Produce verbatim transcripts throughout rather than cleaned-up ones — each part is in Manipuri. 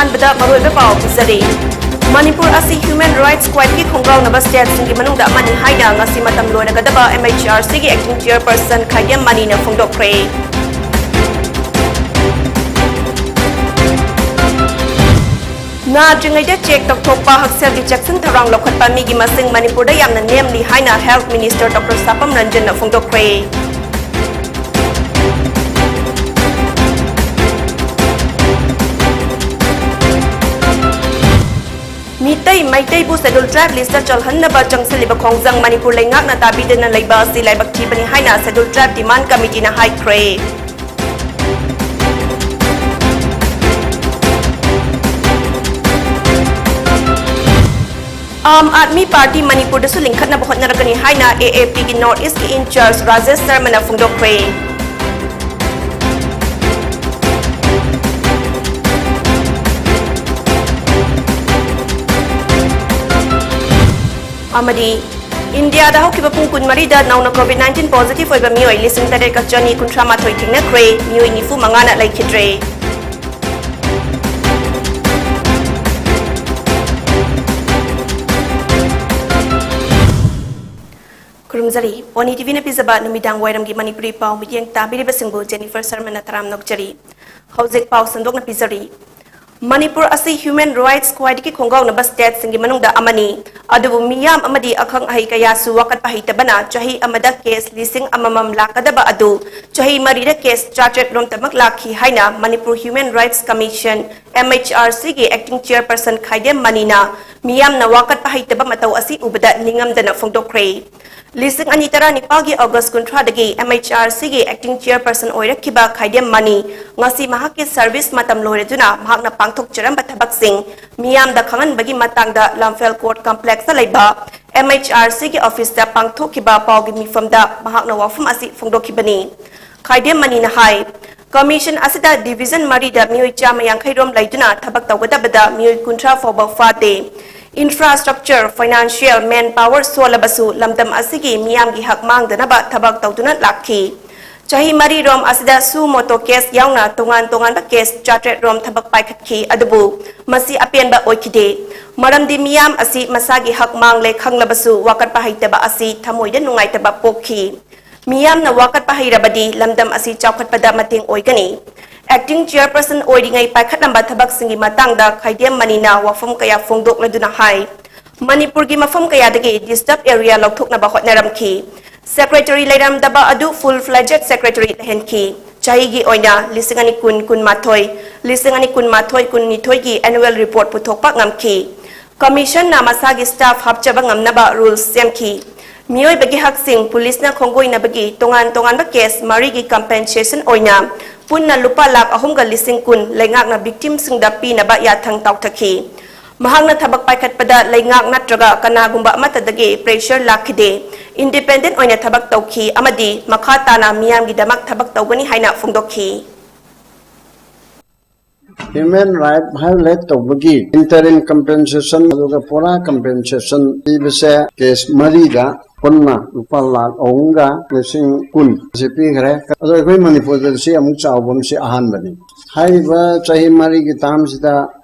ꯑꯍꯥꯟꯕꯗ ꯃꯔꯨꯑꯣꯏꯕ ꯄꯥꯎ ꯄꯤꯖꯔꯤ꯫ ꯃꯅꯤꯄꯨꯔ ꯑꯁꯤ human rights ꯈ꯭ꯋꯥꯏꯗꯒꯤ ꯈꯣꯡꯒ꯭ꯔꯥꯎꯅꯕ stateꯁꯤꯡꯒꯤ ꯃꯅꯨꯡꯗ ꯑꯃꯅꯤ ꯍꯥꯏꯅ ꯉꯁꯤ ꯃꯇꯝ ꯂꯣꯏꯔꯒꯗꯕ MHRCꯒꯤ acting chairperson ꯈꯥꯏꯗꯦꯝ ꯃꯅꯤꯅ ꯐꯣꯡꯗꯣꯛꯈ꯭ꯔꯦ꯫ ꯅꯥꯗ꯭ꯔꯤꯉꯩꯗ check ꯇꯧꯊꯣꯛꯄ, ꯍꯛꯁꯦꯜꯒꯤ ꯆꯦꯛꯁꯤꯟ ꯊꯧꯔꯥꯡ ꯂꯧꯈꯠꯄ ꯃꯤꯒꯤ ꯃꯁꯤꯡ ꯃꯅꯤꯄꯨꯔꯗ ꯌꯥꯝꯅ ꯅꯦꯝꯂꯤ ꯍꯥꯏꯅ Health Minister Doctor ꯁꯥꯄꯝ ꯔꯟꯖꯟꯅ ꯐꯣꯡꯗꯣꯛꯈ꯭ꯔꯦ꯫ Meitei ꯃꯩꯇꯩꯕꯨ Scheduled Tribe listꯇ ꯆꯜꯍꯟꯅꯕ ꯆꯪꯁꯤꯜꯂꯤꯕ ꯈꯣꯡꯖꯪ ꯃꯅꯤꯄꯨꯔ ꯂꯩꯉꯥꯛꯅ ꯇꯥꯕꯤꯗꯅ ꯂꯩꯕ ꯑꯁꯤ ꯂꯥꯏꯕꯛ ꯊꯤꯕꯅꯤ ꯍꯥꯏꯅ Scheduled Tribe Demand Committeeꯅ ꯍꯥꯏꯈ꯭ꯔꯦ꯫ ꯑꯥꯝ ꯑꯥꯗꯃꯤ ꯄꯥꯔꯇꯤ ꯃꯅꯤꯄꯨꯔꯗꯁꯨ ꯂꯤꯡꯈꯠꯅꯕ ꯍꯣꯠꯅꯔꯛꯀꯅꯤ ꯍꯥꯏꯅ AAPꯒꯤ North Eastꯀꯤ in-charge ꯔꯥꯖꯦꯁ ꯁꯔꯃꯅ ꯐꯣꯡꯗꯣꯛꯈ꯭ꯔꯦ꯫ ꯑꯃꯗꯤ ꯏꯟꯗꯤꯌꯥꯗ ꯍꯧꯈꯤꯕ ꯄꯨꯡ ꯀꯨꯟꯃꯔꯤꯗ ꯅꯧꯅ COVID nineteen positive ꯑꯣꯏꯕ ꯃꯤꯑꯣꯏ ꯂꯤꯁꯤꯡ ꯇꯔꯦꯠꯀ ꯆꯅꯤ ꯀꯨꯟꯊ꯭ꯔꯥ ꯃꯥꯊꯣꯏ ꯊꯦꯡꯅꯈ꯭ꯔꯦ, ꯃꯤꯑꯣꯏ ꯅꯤꯐꯨ ꯃꯉꯥꯅ ꯂꯩꯈꯤꯗ꯭ꯔꯦ꯫ ꯈꯨꯔꯨꯝꯖꯔꯤ꯫ ꯄꯣꯅꯤ ꯇꯤꯚꯤꯅ ꯄꯤꯖꯕ ꯅꯨꯃꯤꯗꯥꯡ ꯋꯥꯏꯔꯝꯒꯤ ꯃꯅꯤꯄꯨꯔꯤ ꯄꯥꯎ ꯃꯤꯠꯌꯦꯡ ꯇꯥꯕꯤꯔꯤꯕꯁꯤꯡꯕꯨ ꯖꯦꯅꯤꯐꯔ ꯁꯔꯃꯅ ꯇꯔꯥꯝꯅ ꯑꯣꯛꯆꯔꯤ꯫ ꯍꯧꯖꯤꯛ ꯄꯥꯎ ꯁꯟꯗꯣꯛꯅ ꯄꯤꯖꯔꯤ꯫ ꯃꯅꯤꯄꯨꯔ ꯑꯁꯤ human rights ꯈ꯭ꯋꯥꯏꯗꯒꯤ ꯈꯣꯡꯒꯥꯎꯅꯕ stateꯁꯤꯡꯒꯤ ꯃꯅꯨꯡꯗ ꯑꯃꯅꯤ꯫ ꯑꯗꯨꯕꯨ ꯃꯤꯌꯥꯝ ꯑꯃꯗꯤ ꯑꯈꯪ ꯑꯍꯩ ꯀꯌꯥꯁꯨ ꯋꯥꯀꯠꯄ ꯍꯩꯇꯕꯅ ꯆꯍꯤ ꯑꯃꯗ case ꯂꯤꯁꯤꯡ ꯑꯃꯃꯝ ꯂꯥꯛꯀꯗꯕ ꯑꯗꯨ ꯆꯍꯤ ꯃꯔꯤꯗ case ꯆꯥꯇ꯭ꯔꯦꯠ ꯔꯣꯝꯇꯃꯛ ꯂꯥꯛꯈꯤ ꯍꯥꯏꯅ Manipur Human Rights Commission, MHRCꯒꯤ acting chairperson ꯈꯥꯏꯗꯦꯝ ꯃꯅꯤꯅ ꯃꯤꯌꯥꯝꯅ ꯋꯥꯀꯠꯄ ꯍꯩꯇꯕ ꯃꯇꯧ ꯑꯁꯤ ꯎꯕꯗ ꯅꯤꯡꯉꯝꯗꯅ ꯐꯣꯡꯗꯣꯛꯈ꯭ꯔꯦ꯫ ꯂꯤꯁꯤꯡ ꯑꯅꯤ ꯇꯔꯥꯅꯤꯄꯥꯜꯒꯤ ꯑꯣꯒꯁ ꯀꯨꯟꯊ꯭ꯔꯥꯗꯒꯤ MHRCꯒꯤ acting chairperson ꯑꯣꯏꯔꯛꯈꯤꯕ ꯈꯥꯏꯗꯦꯝ ꯃꯅꯤ ꯉꯁꯤ ꯃꯍꯥꯛꯀꯤ service ꯃꯇꯝ ꯂꯣꯏꯔꯗꯨꯅ ꯃꯍꯥꯛꯅ ꯄꯥꯡꯊꯣꯛꯆꯔꯝꯕ ꯊꯕꯛꯁꯤꯡ ꯃꯤꯌꯥꯝꯗ ꯈꯪꯍꯟꯕꯒꯤ ꯃꯇꯥꯡꯗ ꯂꯝꯐꯦꯜ court complexꯇ ꯂꯩꯕ MHRCꯒꯤ officeꯇ ꯄꯥꯡꯊꯣꯛꯈꯤꯕ ꯄꯥꯎꯒꯤ ꯃꯤꯐꯝꯗ ꯃꯍꯥꯛꯅ ꯋꯥꯐꯝ ꯑꯁꯤ ꯐꯣꯡꯗꯣꯛꯈꯤꯕꯅꯤ꯫ ꯈꯥꯏꯗꯦꯝ ꯃꯅꯤꯅ ꯍꯥꯏ, commission ꯑꯁꯤꯗ division ꯃꯔꯤꯗ ꯃꯤꯑꯣꯏ ꯆꯥꯝꯃ ꯌꯥꯡꯈꯩ ꯔꯣꯝ ꯂꯩꯗꯨꯅ ꯊꯕꯛ ꯇꯧꯒꯗꯕꯗ ꯃꯤꯑꯣꯏ ꯀꯨꯟꯊ꯭ꯔꯥ ꯐꯥꯎꯕ ꯐꯥꯗꯦ꯫ Infrastructure, financial, manpower ꯁꯣꯜꯂꯕꯁꯨ ꯂꯝꯗꯝ ꯑꯁꯤꯒꯤ ꯃꯤꯌꯥꯝꯒꯤ ꯍꯛ ꯃꯥꯡꯗꯅꯕ ꯊꯕꯛ ꯇꯧꯗꯨꯅ ꯂꯥꯛꯈꯤ꯫ ꯆꯍꯤ ꯃꯔꯤꯔꯣꯝ ꯑꯁꯤꯗ suo motu case ꯌꯥꯎꯅ ꯇꯣꯉꯥꯟ ꯇꯣꯉꯥꯟꯕ case ꯆꯥꯇ꯭ꯔꯦꯠ ꯔꯣꯝ ꯊꯕꯛ ꯄꯥꯏꯈꯠꯈꯤ, ꯑꯗꯨꯕꯨ ꯃꯁꯤ ꯑꯄꯦꯟꯕ ꯑꯣꯏꯈꯤꯗꯦ꯫ ꯃꯔꯝꯗꯤ ꯃꯤꯌꯥꯝ ꯑꯁꯤ ꯃꯁꯥꯒꯤ ꯍꯛ ꯃꯥꯡꯂꯦ ꯈꯪꯂꯕꯁꯨ ꯋꯥꯀꯠꯄ ꯍꯩꯇꯕ ꯑꯁꯤ ꯊꯃꯣꯏꯗ ꯅꯨꯡꯉꯥꯏꯇꯕ ꯄꯣꯛꯈꯤ꯫ ꯃꯤꯌꯥꯝꯅ ꯋꯥꯀꯠꯄ ꯍꯩꯔꯕꯗꯤ ꯂꯝꯗꯝ ꯑꯁꯤ ꯆꯥꯎꯈꯠꯄꯗ ꯃꯇꯦꯡ ꯑꯣꯏꯒꯅꯤ꯫ Acting chairperson ꯑꯣꯏꯔꯤꯉꯩ ꯄꯥꯏꯈꯠꯂꯝꯕ ꯊꯕꯛꯁꯤꯡꯒꯤ ꯃꯇꯥꯡꯗ ꯈꯥꯏꯗꯦꯝ ꯃꯅꯤꯅ ꯋꯥꯐꯝ ꯀꯌꯥ ꯐꯣꯡꯗꯣꯛꯂꯗꯨꯅ ꯍꯥꯏ, ꯃꯅꯤꯄꯨꯔꯒꯤ ꯃꯐꯝ ꯀꯌꯥꯗꯒꯤ disturb area ꯂꯧꯊꯣꯛꯅꯕ ꯍꯣꯠꯅꯔꯝꯈꯤ꯫ Secretary ꯂꯩꯔꯝꯗꯕ ꯑꯗꯨ full fledged secretary ꯂꯩꯍꯟꯈꯤ꯫ ꯆꯍꯤꯒꯤ ꯑꯣꯏꯅ ꯂꯤꯁꯤꯡ ꯑꯅꯤ ꯀꯨꯟ ꯀꯨꯟꯃꯥꯊꯣꯏ, ꯂꯤꯁꯤꯡ ꯑꯅꯤ ꯀꯨꯟꯃꯥꯊꯣꯏ ꯀꯨꯟꯅꯤꯊꯣꯏꯒꯤ annual report ꯄꯨꯊꯣꯛꯄ ꯉꯝꯈꯤ꯫ Commissionꯅ ꯃꯁꯥꯒꯤ staff ꯍꯥꯞꯆꯕ ꯉꯝꯅꯕ rules ꯁꯦꯝꯈꯤ꯫ ꯃꯤꯑꯣꯏꯕꯒꯤ ꯍꯛꯁꯤꯡ ꯄꯨꯂꯤꯁꯅ ꯈꯣꯡꯒꯣꯏꯅꯕꯒꯤ ꯇꯣꯉꯥꯟ ꯇꯣꯉꯥꯟꯕ case ꯃꯔꯤꯒꯤ compensation ꯑꯣꯏꯅ ꯄꯨꯟꯅ ꯂꯨꯄꯥ ꯂꯥꯈ ꯑꯍꯨꯝꯒ ꯂꯤꯁꯤꯡ ꯀꯨꯟ ꯂꯩꯉꯥꯛꯅ victimꯁꯤꯡꯗ ꯄꯤꯅꯕ ꯌꯥꯊꯪ ꯇꯥꯎꯊꯈꯤ꯫ ꯃꯍꯥꯛꯅ ꯊꯕꯛ ꯄꯥꯏꯈꯠꯄꯗ ꯂꯩꯉꯥꯛ ꯅꯠꯇ꯭ꯔꯒ ꯀꯅꯥꯒꯨꯝꯕ ꯑꯃꯠꯇꯗꯒꯤ pressure ꯂꯥꯛꯈꯤꯗꯦ꯫ Independent ꯑꯣꯏꯅ ꯊꯕꯛ ꯇꯧꯈꯤ ꯑꯃꯗꯤ ꯃꯈꯥ ꯇꯥꯅ ꯃꯤꯌꯥꯝꯒꯤꯗꯃꯛ ꯊꯕꯛ ꯇꯧꯒꯅꯤ ꯍꯥꯏꯅ ꯐꯣꯡꯗꯣꯛꯈꯤ꯫ Human right violate ꯇꯧꯕꯒꯤ interim compensation ꯑꯗꯨꯒ ꯄꯨꯔꯥ compensation ꯄꯤꯕꯁꯦ case ꯃꯔꯤꯗ ꯄꯨꯟꯅ ꯂꯨꯄꯥ ꯂꯥꯈ ꯑꯍꯨꯝꯒ ꯂꯤꯁꯤꯡ ꯀꯨꯟ ꯑꯁꯤ ꯄꯤꯈ꯭ꯔꯦ꯫ ꯑꯗꯣ ꯑꯩꯈꯣꯏ ꯃꯅꯤꯄꯨꯔꯗ ꯁꯤ ꯑꯃꯨꯛ ꯆꯥꯎꯕ ꯑꯃꯁꯤ ꯑꯍꯥꯟꯕꯅꯤ꯫ ꯍꯥꯏꯔꯤꯕ ꯆꯍꯤ ꯃꯔꯤꯒꯤ termꯁꯤꯗ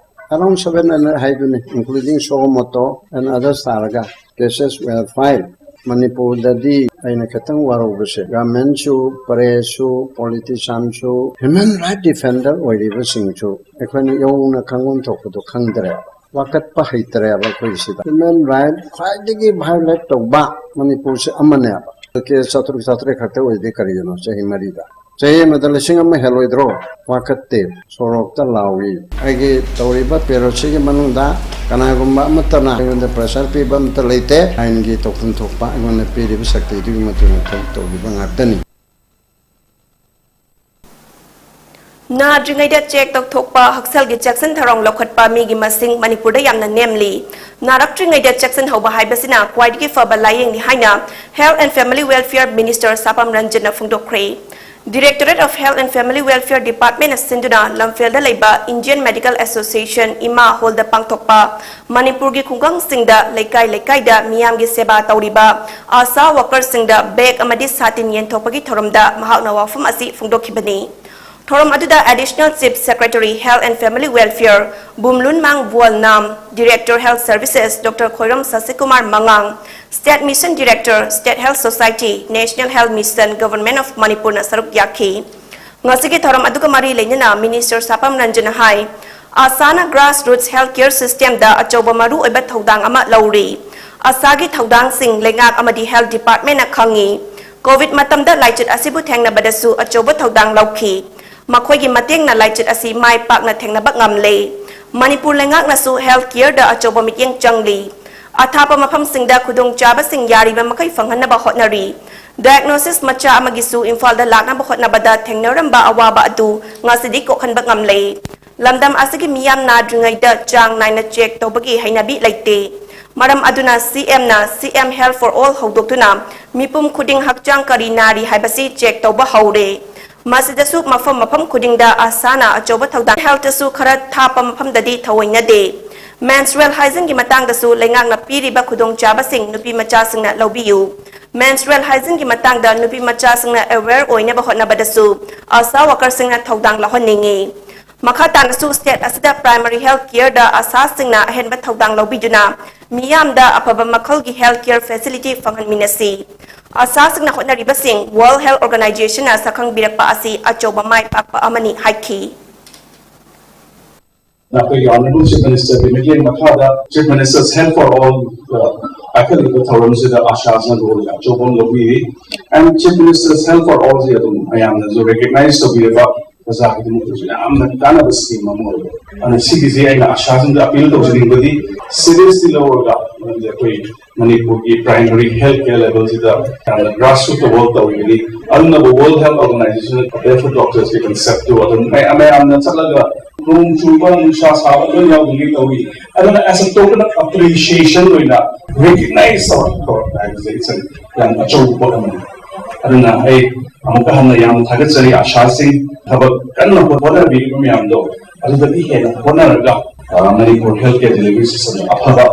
around seven hundred ꯍꯥꯏꯗꯨꯅꯤ, including suo motu and others ꯇꯥꯔꯒ cases were filed꯫ ꯃꯅꯤꯄꯨꯔꯗꯗꯤ ꯑꯩꯅ ꯈꯤꯇꯪ ꯋꯥꯔꯧꯕꯁꯦ governmentꯁꯨ, pressu, politicianꯁꯨ, human right defender ꯑꯣꯏꯔꯤꯕꯁꯤꯡꯁꯨ ꯑꯩꯈꯣꯏꯅ ꯌꯧꯅ ꯈꯪꯐꯝ ꯊꯣꯛꯄꯗꯣ ꯈꯪꯗ꯭ꯔꯦ꯫ ꯋꯥꯀꯠꯄ ꯍꯩꯇ꯭ꯔꯦꯕ ꯑꯩꯈꯣꯏ ꯁꯤꯗ꯫ Human right ꯈ꯭ꯋꯥꯏꯗꯒꯤ violate ꯇꯧꯕ ꯃꯅꯤꯄꯨꯔꯁꯦ ꯑꯃꯅꯦꯕ꯫ Case ꯆꯥꯇ꯭ꯔꯨꯛ ꯆꯥꯇ꯭ꯔꯦꯠ ꯈꯛꯇ ꯑꯣꯏꯗꯤ ꯀꯔꯤꯒꯤꯅꯣ ꯆꯍꯤ ꯃꯔꯤꯗ? ꯆꯍꯤ ꯑꯃꯗ ꯂꯤꯁꯤꯡ ꯑꯃ ꯍꯦꯜꯂꯣꯏꯗ꯭ꯔꯣ? ꯋꯥꯀꯠꯇꯦ꯫ ꯁꯣꯔꯣꯛꯇ ꯂꯥꯎꯏ꯫ ꯑꯩꯒꯤ ꯇꯧꯔꯤꯕ parade ꯁꯤꯒꯤ ꯃꯅꯨꯡꯗ ꯀꯅꯥꯒꯨꯝꯕ ꯑꯃꯠꯇꯅ ꯑꯩꯉꯣꯟꯗ pressure ꯄꯤꯕ ꯑꯃꯠꯇ ꯂꯩꯇꯦ꯫ ꯑꯥꯏꯟꯒꯤ ꯇꯧꯐꯝ ꯊꯣꯛꯄ ꯑꯩꯉꯣꯟꯗ ꯄꯤꯔꯤꯕ ꯁꯛꯇꯤꯗꯨꯒꯤ ꯃꯇꯨꯡ ꯏꯟꯅ ꯊꯕꯛ ꯇꯧꯔꯤꯕ ꯉꯥꯛꯇꯅꯤ꯫ ꯅꯥꯗ꯭ꯔꯤꯉꯩꯗ check ꯇꯧꯊꯣꯛꯄ, ꯍꯛꯁꯦꯜꯒꯤ ꯆꯦꯛꯁꯤꯟ ꯊꯧꯔꯥꯡ ꯂꯧꯈꯠꯄ ꯃꯤꯒꯤ ꯃꯁꯤꯡ ꯃꯅꯤꯄꯨꯔꯗ ꯌꯥꯝꯅ ꯅꯦꯝꯂꯤ꯫ ꯅꯥꯔꯛꯇ꯭ꯔꯤꯉꯩꯗ ꯆꯦꯛꯁꯤꯟꯍꯧꯕ ꯍꯥꯏꯕꯁꯤꯅ ꯈ꯭ꯋꯥꯏꯗꯒꯤ ꯐꯕ ꯂꯥꯌꯦꯡꯅꯤ ꯍꯥꯏꯅ Health and Family Welfare Minister ꯁꯥꯄꯝ ꯔꯟꯖꯟꯅ ꯐꯣꯡꯗꯣꯛꯈ꯭ꯔꯦ꯫ Directorate of Health and Family Welfare Department ꯁꯤꯟꯗꯨꯅ ꯂꯝꯐꯦꯜꯗ ꯂꯩꯕ Indian Medical Association ꯏꯃꯥ ꯍꯣꯜꯗ ꯄꯥꯡꯊꯣꯛꯄ ꯃꯅꯤꯄꯨꯔꯒꯤ ꯈꯨꯡꯒꯪꯁꯤꯡꯗ ꯂꯩꯀꯥꯏ ꯂꯩꯀꯥꯏꯗ ꯃꯤꯌꯥꯝꯒꯤ ꯁꯦꯕꯥ ꯇꯧꯔꯤꯕ ꯑꯥꯁꯥ ꯋꯥꯀꯔꯁꯤꯡꯗ ꯕꯦꯒ ꯑꯃꯗꯤ ꯁꯥꯇꯤꯟ ꯌꯦꯟꯊꯣꯛꯄꯒꯤ ꯊꯧꯔꯝꯗ ꯃꯍꯥꯛꯅ ꯋꯥꯐꯝ ꯑꯁꯤ ꯐꯣꯡꯗꯣꯛꯈꯤꯕꯅꯤ꯫ ꯊꯧꯔꯝ ꯑꯗꯨꯗ Additional Chief Secretary Health and Family Welfare ꯕꯨꯝꯂꯨꯟꯃꯥꯡ ꯕꯨꯋꯥꯜꯅꯥꯝ, Director Health Services Doctor ꯈꯣꯏꯔꯝ ꯁꯁꯤꯀꯨꯃꯥꯔ ꯃꯉꯥꯡ, State Mission Director, State Health Society, National Health Mission, Government of ꯃꯅꯤꯄꯨꯔꯅ ꯁꯔꯨꯛ ꯌꯥꯈꯤ꯫ ꯉꯁꯤꯒꯤ ꯊꯧꯔꯝ ꯑꯗꯨꯒ ꯃꯔꯤ ꯂꯩꯅꯅ Minister ꯁꯥꯄꯝ ꯔꯟꯖꯟꯅ ꯍꯥꯏ, ꯑꯥꯁꯥꯅ grassroots health care system ꯗ ꯑꯆꯧꯕ ꯃꯔꯨ ꯑꯣꯏꯕ ꯊꯧꯗꯥꯡ ꯑꯃ ꯂꯧꯔꯤ꯫ ꯑꯥꯁꯥꯒꯤ ꯊꯧꯗꯥꯡꯁꯤꯡ ꯂꯩꯉꯥꯛ ꯑꯃꯗꯤ Health Department ꯅ ꯈꯪꯏ꯫ COVID ꯃꯇꯝꯗ ꯂꯥꯏꯆꯠ ꯑꯁꯤꯕꯨ ꯊꯦꯡꯅꯕꯗꯁꯨ ꯑꯆꯧꯕ ꯊꯧꯗꯥꯡ ꯂꯧꯈꯤ꯫ ꯃꯈꯣꯏꯒꯤ ꯃꯇꯦꯡꯅ ꯂꯥꯏꯆꯠ ꯑꯁꯤ ꯃꯥꯏ ꯄꯥꯛꯅ ꯊꯦꯡꯅꯕ ꯉꯝꯂꯦ꯫ ꯃꯅꯤꯄꯨꯔ ꯂꯩꯉꯥꯛꯅꯁꯨ health care ꯗ ꯑꯆꯧꯕ ꯃꯤꯠꯌꯦꯡ ꯆꯪꯂꯤ꯫ ꯑꯊꯥꯞꯄ ꯃꯐꯝꯁꯤꯡꯗ ꯈꯨꯗꯣꯡꯆꯥꯕꯁꯤꯡ ꯌꯥꯔꯤꯕ ꯃꯈꯩ ꯐꯪꯍꯟꯅꯕ ꯍꯣꯠꯅꯔꯤ꯫ Diagnosis ꯃꯆꯥ ꯑꯃꯒꯤꯁꯨ ꯏꯝꯐꯥꯜꯗ ꯂꯥꯛꯅꯕ ꯍꯣꯠꯅꯕꯗ ꯊꯦꯡꯅꯔꯝꯕ ꯑꯋꯥꯕ ꯑꯗꯨ ꯉꯁꯤꯗꯤ ꯀꯣꯛꯍꯟꯕ ꯉꯝꯂꯦ꯫ ꯂꯝꯗꯝ ꯑꯁꯤꯒꯤ ꯃꯤꯌꯥꯝ ꯅꯥꯗ꯭ꯔꯤꯉꯩꯗ ꯆꯥꯡ ꯅꯥꯏꯅ check ꯇꯧꯕꯒꯤ ꯍꯩꯅꯕꯤ ꯂꯩꯇꯦ꯫ ꯃꯔꯝ ꯑꯗꯨꯅ CM ꯅ CM Health for All ꯍꯧꯗꯣꯛꯇꯨꯅ ꯃꯤꯄꯨꯝ ꯈꯨꯗꯤꯡ ꯍꯛꯆꯥꯡ ꯀꯔꯤ ꯅꯥꯔꯤ ꯍꯥꯏꯕꯁꯤ check ꯇꯧꯕ ꯍꯧꯔꯦ꯫ ꯃꯁꯤꯗꯁꯨ ꯃꯐꯝ ꯃꯐꯝ ꯈꯨꯗꯤꯡꯗ ꯑꯥꯁꯥꯅ ꯑꯆꯧꯕ ꯊꯧꯗꯥꯡ꯫ Health ꯇꯁꯨ ꯈꯔ ꯊꯥꯞꯄ ꯃꯐꯝꯗꯗꯤ ꯊꯧꯑꯣꯏꯅꯗꯦ꯫ Menstrual hygiene ꯒꯤ ꯃꯇꯥꯡꯗꯁꯨ ꯂꯩꯉꯥꯛꯅ ꯄꯤꯔꯤꯕ ꯈꯨꯗꯣꯡꯆꯥꯕꯁꯤꯡ ꯅꯨꯄꯤ ꯃꯆꯥꯁꯤꯡꯅ ꯂꯧꯕꯤꯌꯨ꯫ Menstrual hygiene ꯒꯤ ꯃꯇꯥꯡꯗ ꯅꯨꯄꯤ ꯃꯆꯥꯁꯤꯡꯅ aware ꯑꯣꯏꯅꯕ ꯍꯣꯠꯅꯕꯗꯁꯨ ꯑꯥꯁꯥ ꯋꯥꯀꯔꯁꯤꯡꯅ ꯊꯧꯗꯥꯡ ꯂꯧꯍꯟꯅꯤꯡꯏ꯫ ꯃꯈꯥ ꯇꯥꯅꯁꯨ state ꯑꯁꯤꯗ primary health care ꯗ ꯑꯥꯁꯥꯁꯤꯡꯅ ꯑꯍꯦꯟꯕ ꯊꯧꯗꯥꯡ ꯂꯧꯕꯤꯗꯨꯅ ꯃꯤꯌꯥꯝꯗ ꯑꯐꯕ ꯃꯈꯜꯒꯤ health care facility ꯐꯪꯍꯟꯃꯤꯟꯅꯁꯤ꯫ ꯑꯥꯁꯥꯁꯤꯡꯅ ꯍꯣꯠꯅꯔꯤꯕꯁꯤꯡ World Health Organization ꯅ ꯁꯛꯈꯪꯕꯤꯔꯛꯄ ꯑꯁꯤ ꯑꯆꯧꯕ ꯃꯥꯏ ꯄꯥꯛꯄ ꯑꯃꯅꯤ ꯍꯥꯏꯈꯤ꯫ ꯑꯩꯈꯣꯏꯒꯤ Honourable Chief Minister ꯒꯤ ꯃꯤꯠꯌꯦꯡ ꯃꯈꯥꯗ Chief Minister's Health for All ꯄꯥꯏꯈꯠꯂꯤꯕ ꯊꯧꯔꯝꯁꯤꯗ ꯑꯥꯁꯥꯁꯤꯅ ꯔꯣꯜ ꯑꯆꯧꯕ ꯑꯃ ꯂꯧꯕꯤꯔꯤ꯫ And Chief Minister's Health for All ꯁꯤ ꯑꯗꯨꯝ ꯃꯌꯥꯝꯅꯁꯨ recognize ꯇꯧꯕꯤꯔꯕ, ꯄ꯭ꯔꯖꯥꯒꯤꯗꯃꯛꯇꯁꯨ ꯌꯥꯝꯅ ꯀꯥꯟꯅꯕ scheme ꯑꯃ ꯑꯣꯏꯔꯦ꯫ ꯑꯗꯨꯅ ꯁꯤꯒꯤꯁꯦ ꯑꯩꯅ ꯑꯥꯁꯥꯁꯤꯡꯗ appeal ꯇꯧꯖꯅꯤꯡꯕꯗꯤ seriously ꯂꯧꯔꯒ, ꯃꯔꯝꯗꯤ ꯑꯩꯈꯣꯏ ꯃꯅꯤꯄꯨꯔꯒꯤ primary health care level ꯁꯤꯗ ꯌꯥꯝꯅ grassroot level ꯇꯧꯔꯤꯕꯅꯤ꯫ ꯑꯗꯨꯅꯕꯨ World Health Organization ꯅ barefoot doctors ꯀꯤ concept ꯇꯨ ꯑꯗꯨꯝ ꯃꯌꯥꯝ, ꯃꯌꯥꯝꯅ ꯆꯠꯂꯒ ꯅꯣꯡ ꯆꯨꯕ, ꯅꯨꯡꯁꯥ ꯁꯥꯕ ꯂꯣꯏ ꯌꯥꯎꯗ꯭ꯔꯤꯉꯩ ꯇꯧꯏ꯫ ꯑꯗꯨꯅ as a token of appreciation ꯑꯣꯏꯅ recognize ꯇꯧꯔꯛꯄ ꯍꯥꯏꯕꯁꯦ it's a ꯌꯥꯝ ꯑꯆꯧꯕ ꯄꯣꯠ ꯑꯃꯅꯤ꯫ ꯑꯗꯨꯅ ꯑꯩ ꯑꯃꯨꯛꯀ ꯍꯟꯅ ꯌꯥꯝꯅ ꯊꯥꯒꯠꯆꯔꯤ ꯑꯥꯁꯥꯁꯤꯡ, ꯊꯕꯛ ꯀꯟꯅ ꯍꯣꯠꯅꯕꯤꯔꯤꯕ ꯃꯌꯥꯝꯗꯣ ꯑꯗꯨꯗꯒꯤ ꯍꯦꯟꯅ ꯍꯣꯠꯅꯔꯒ, ꯑ, Manipur health care delivery system ꯑꯐꯕ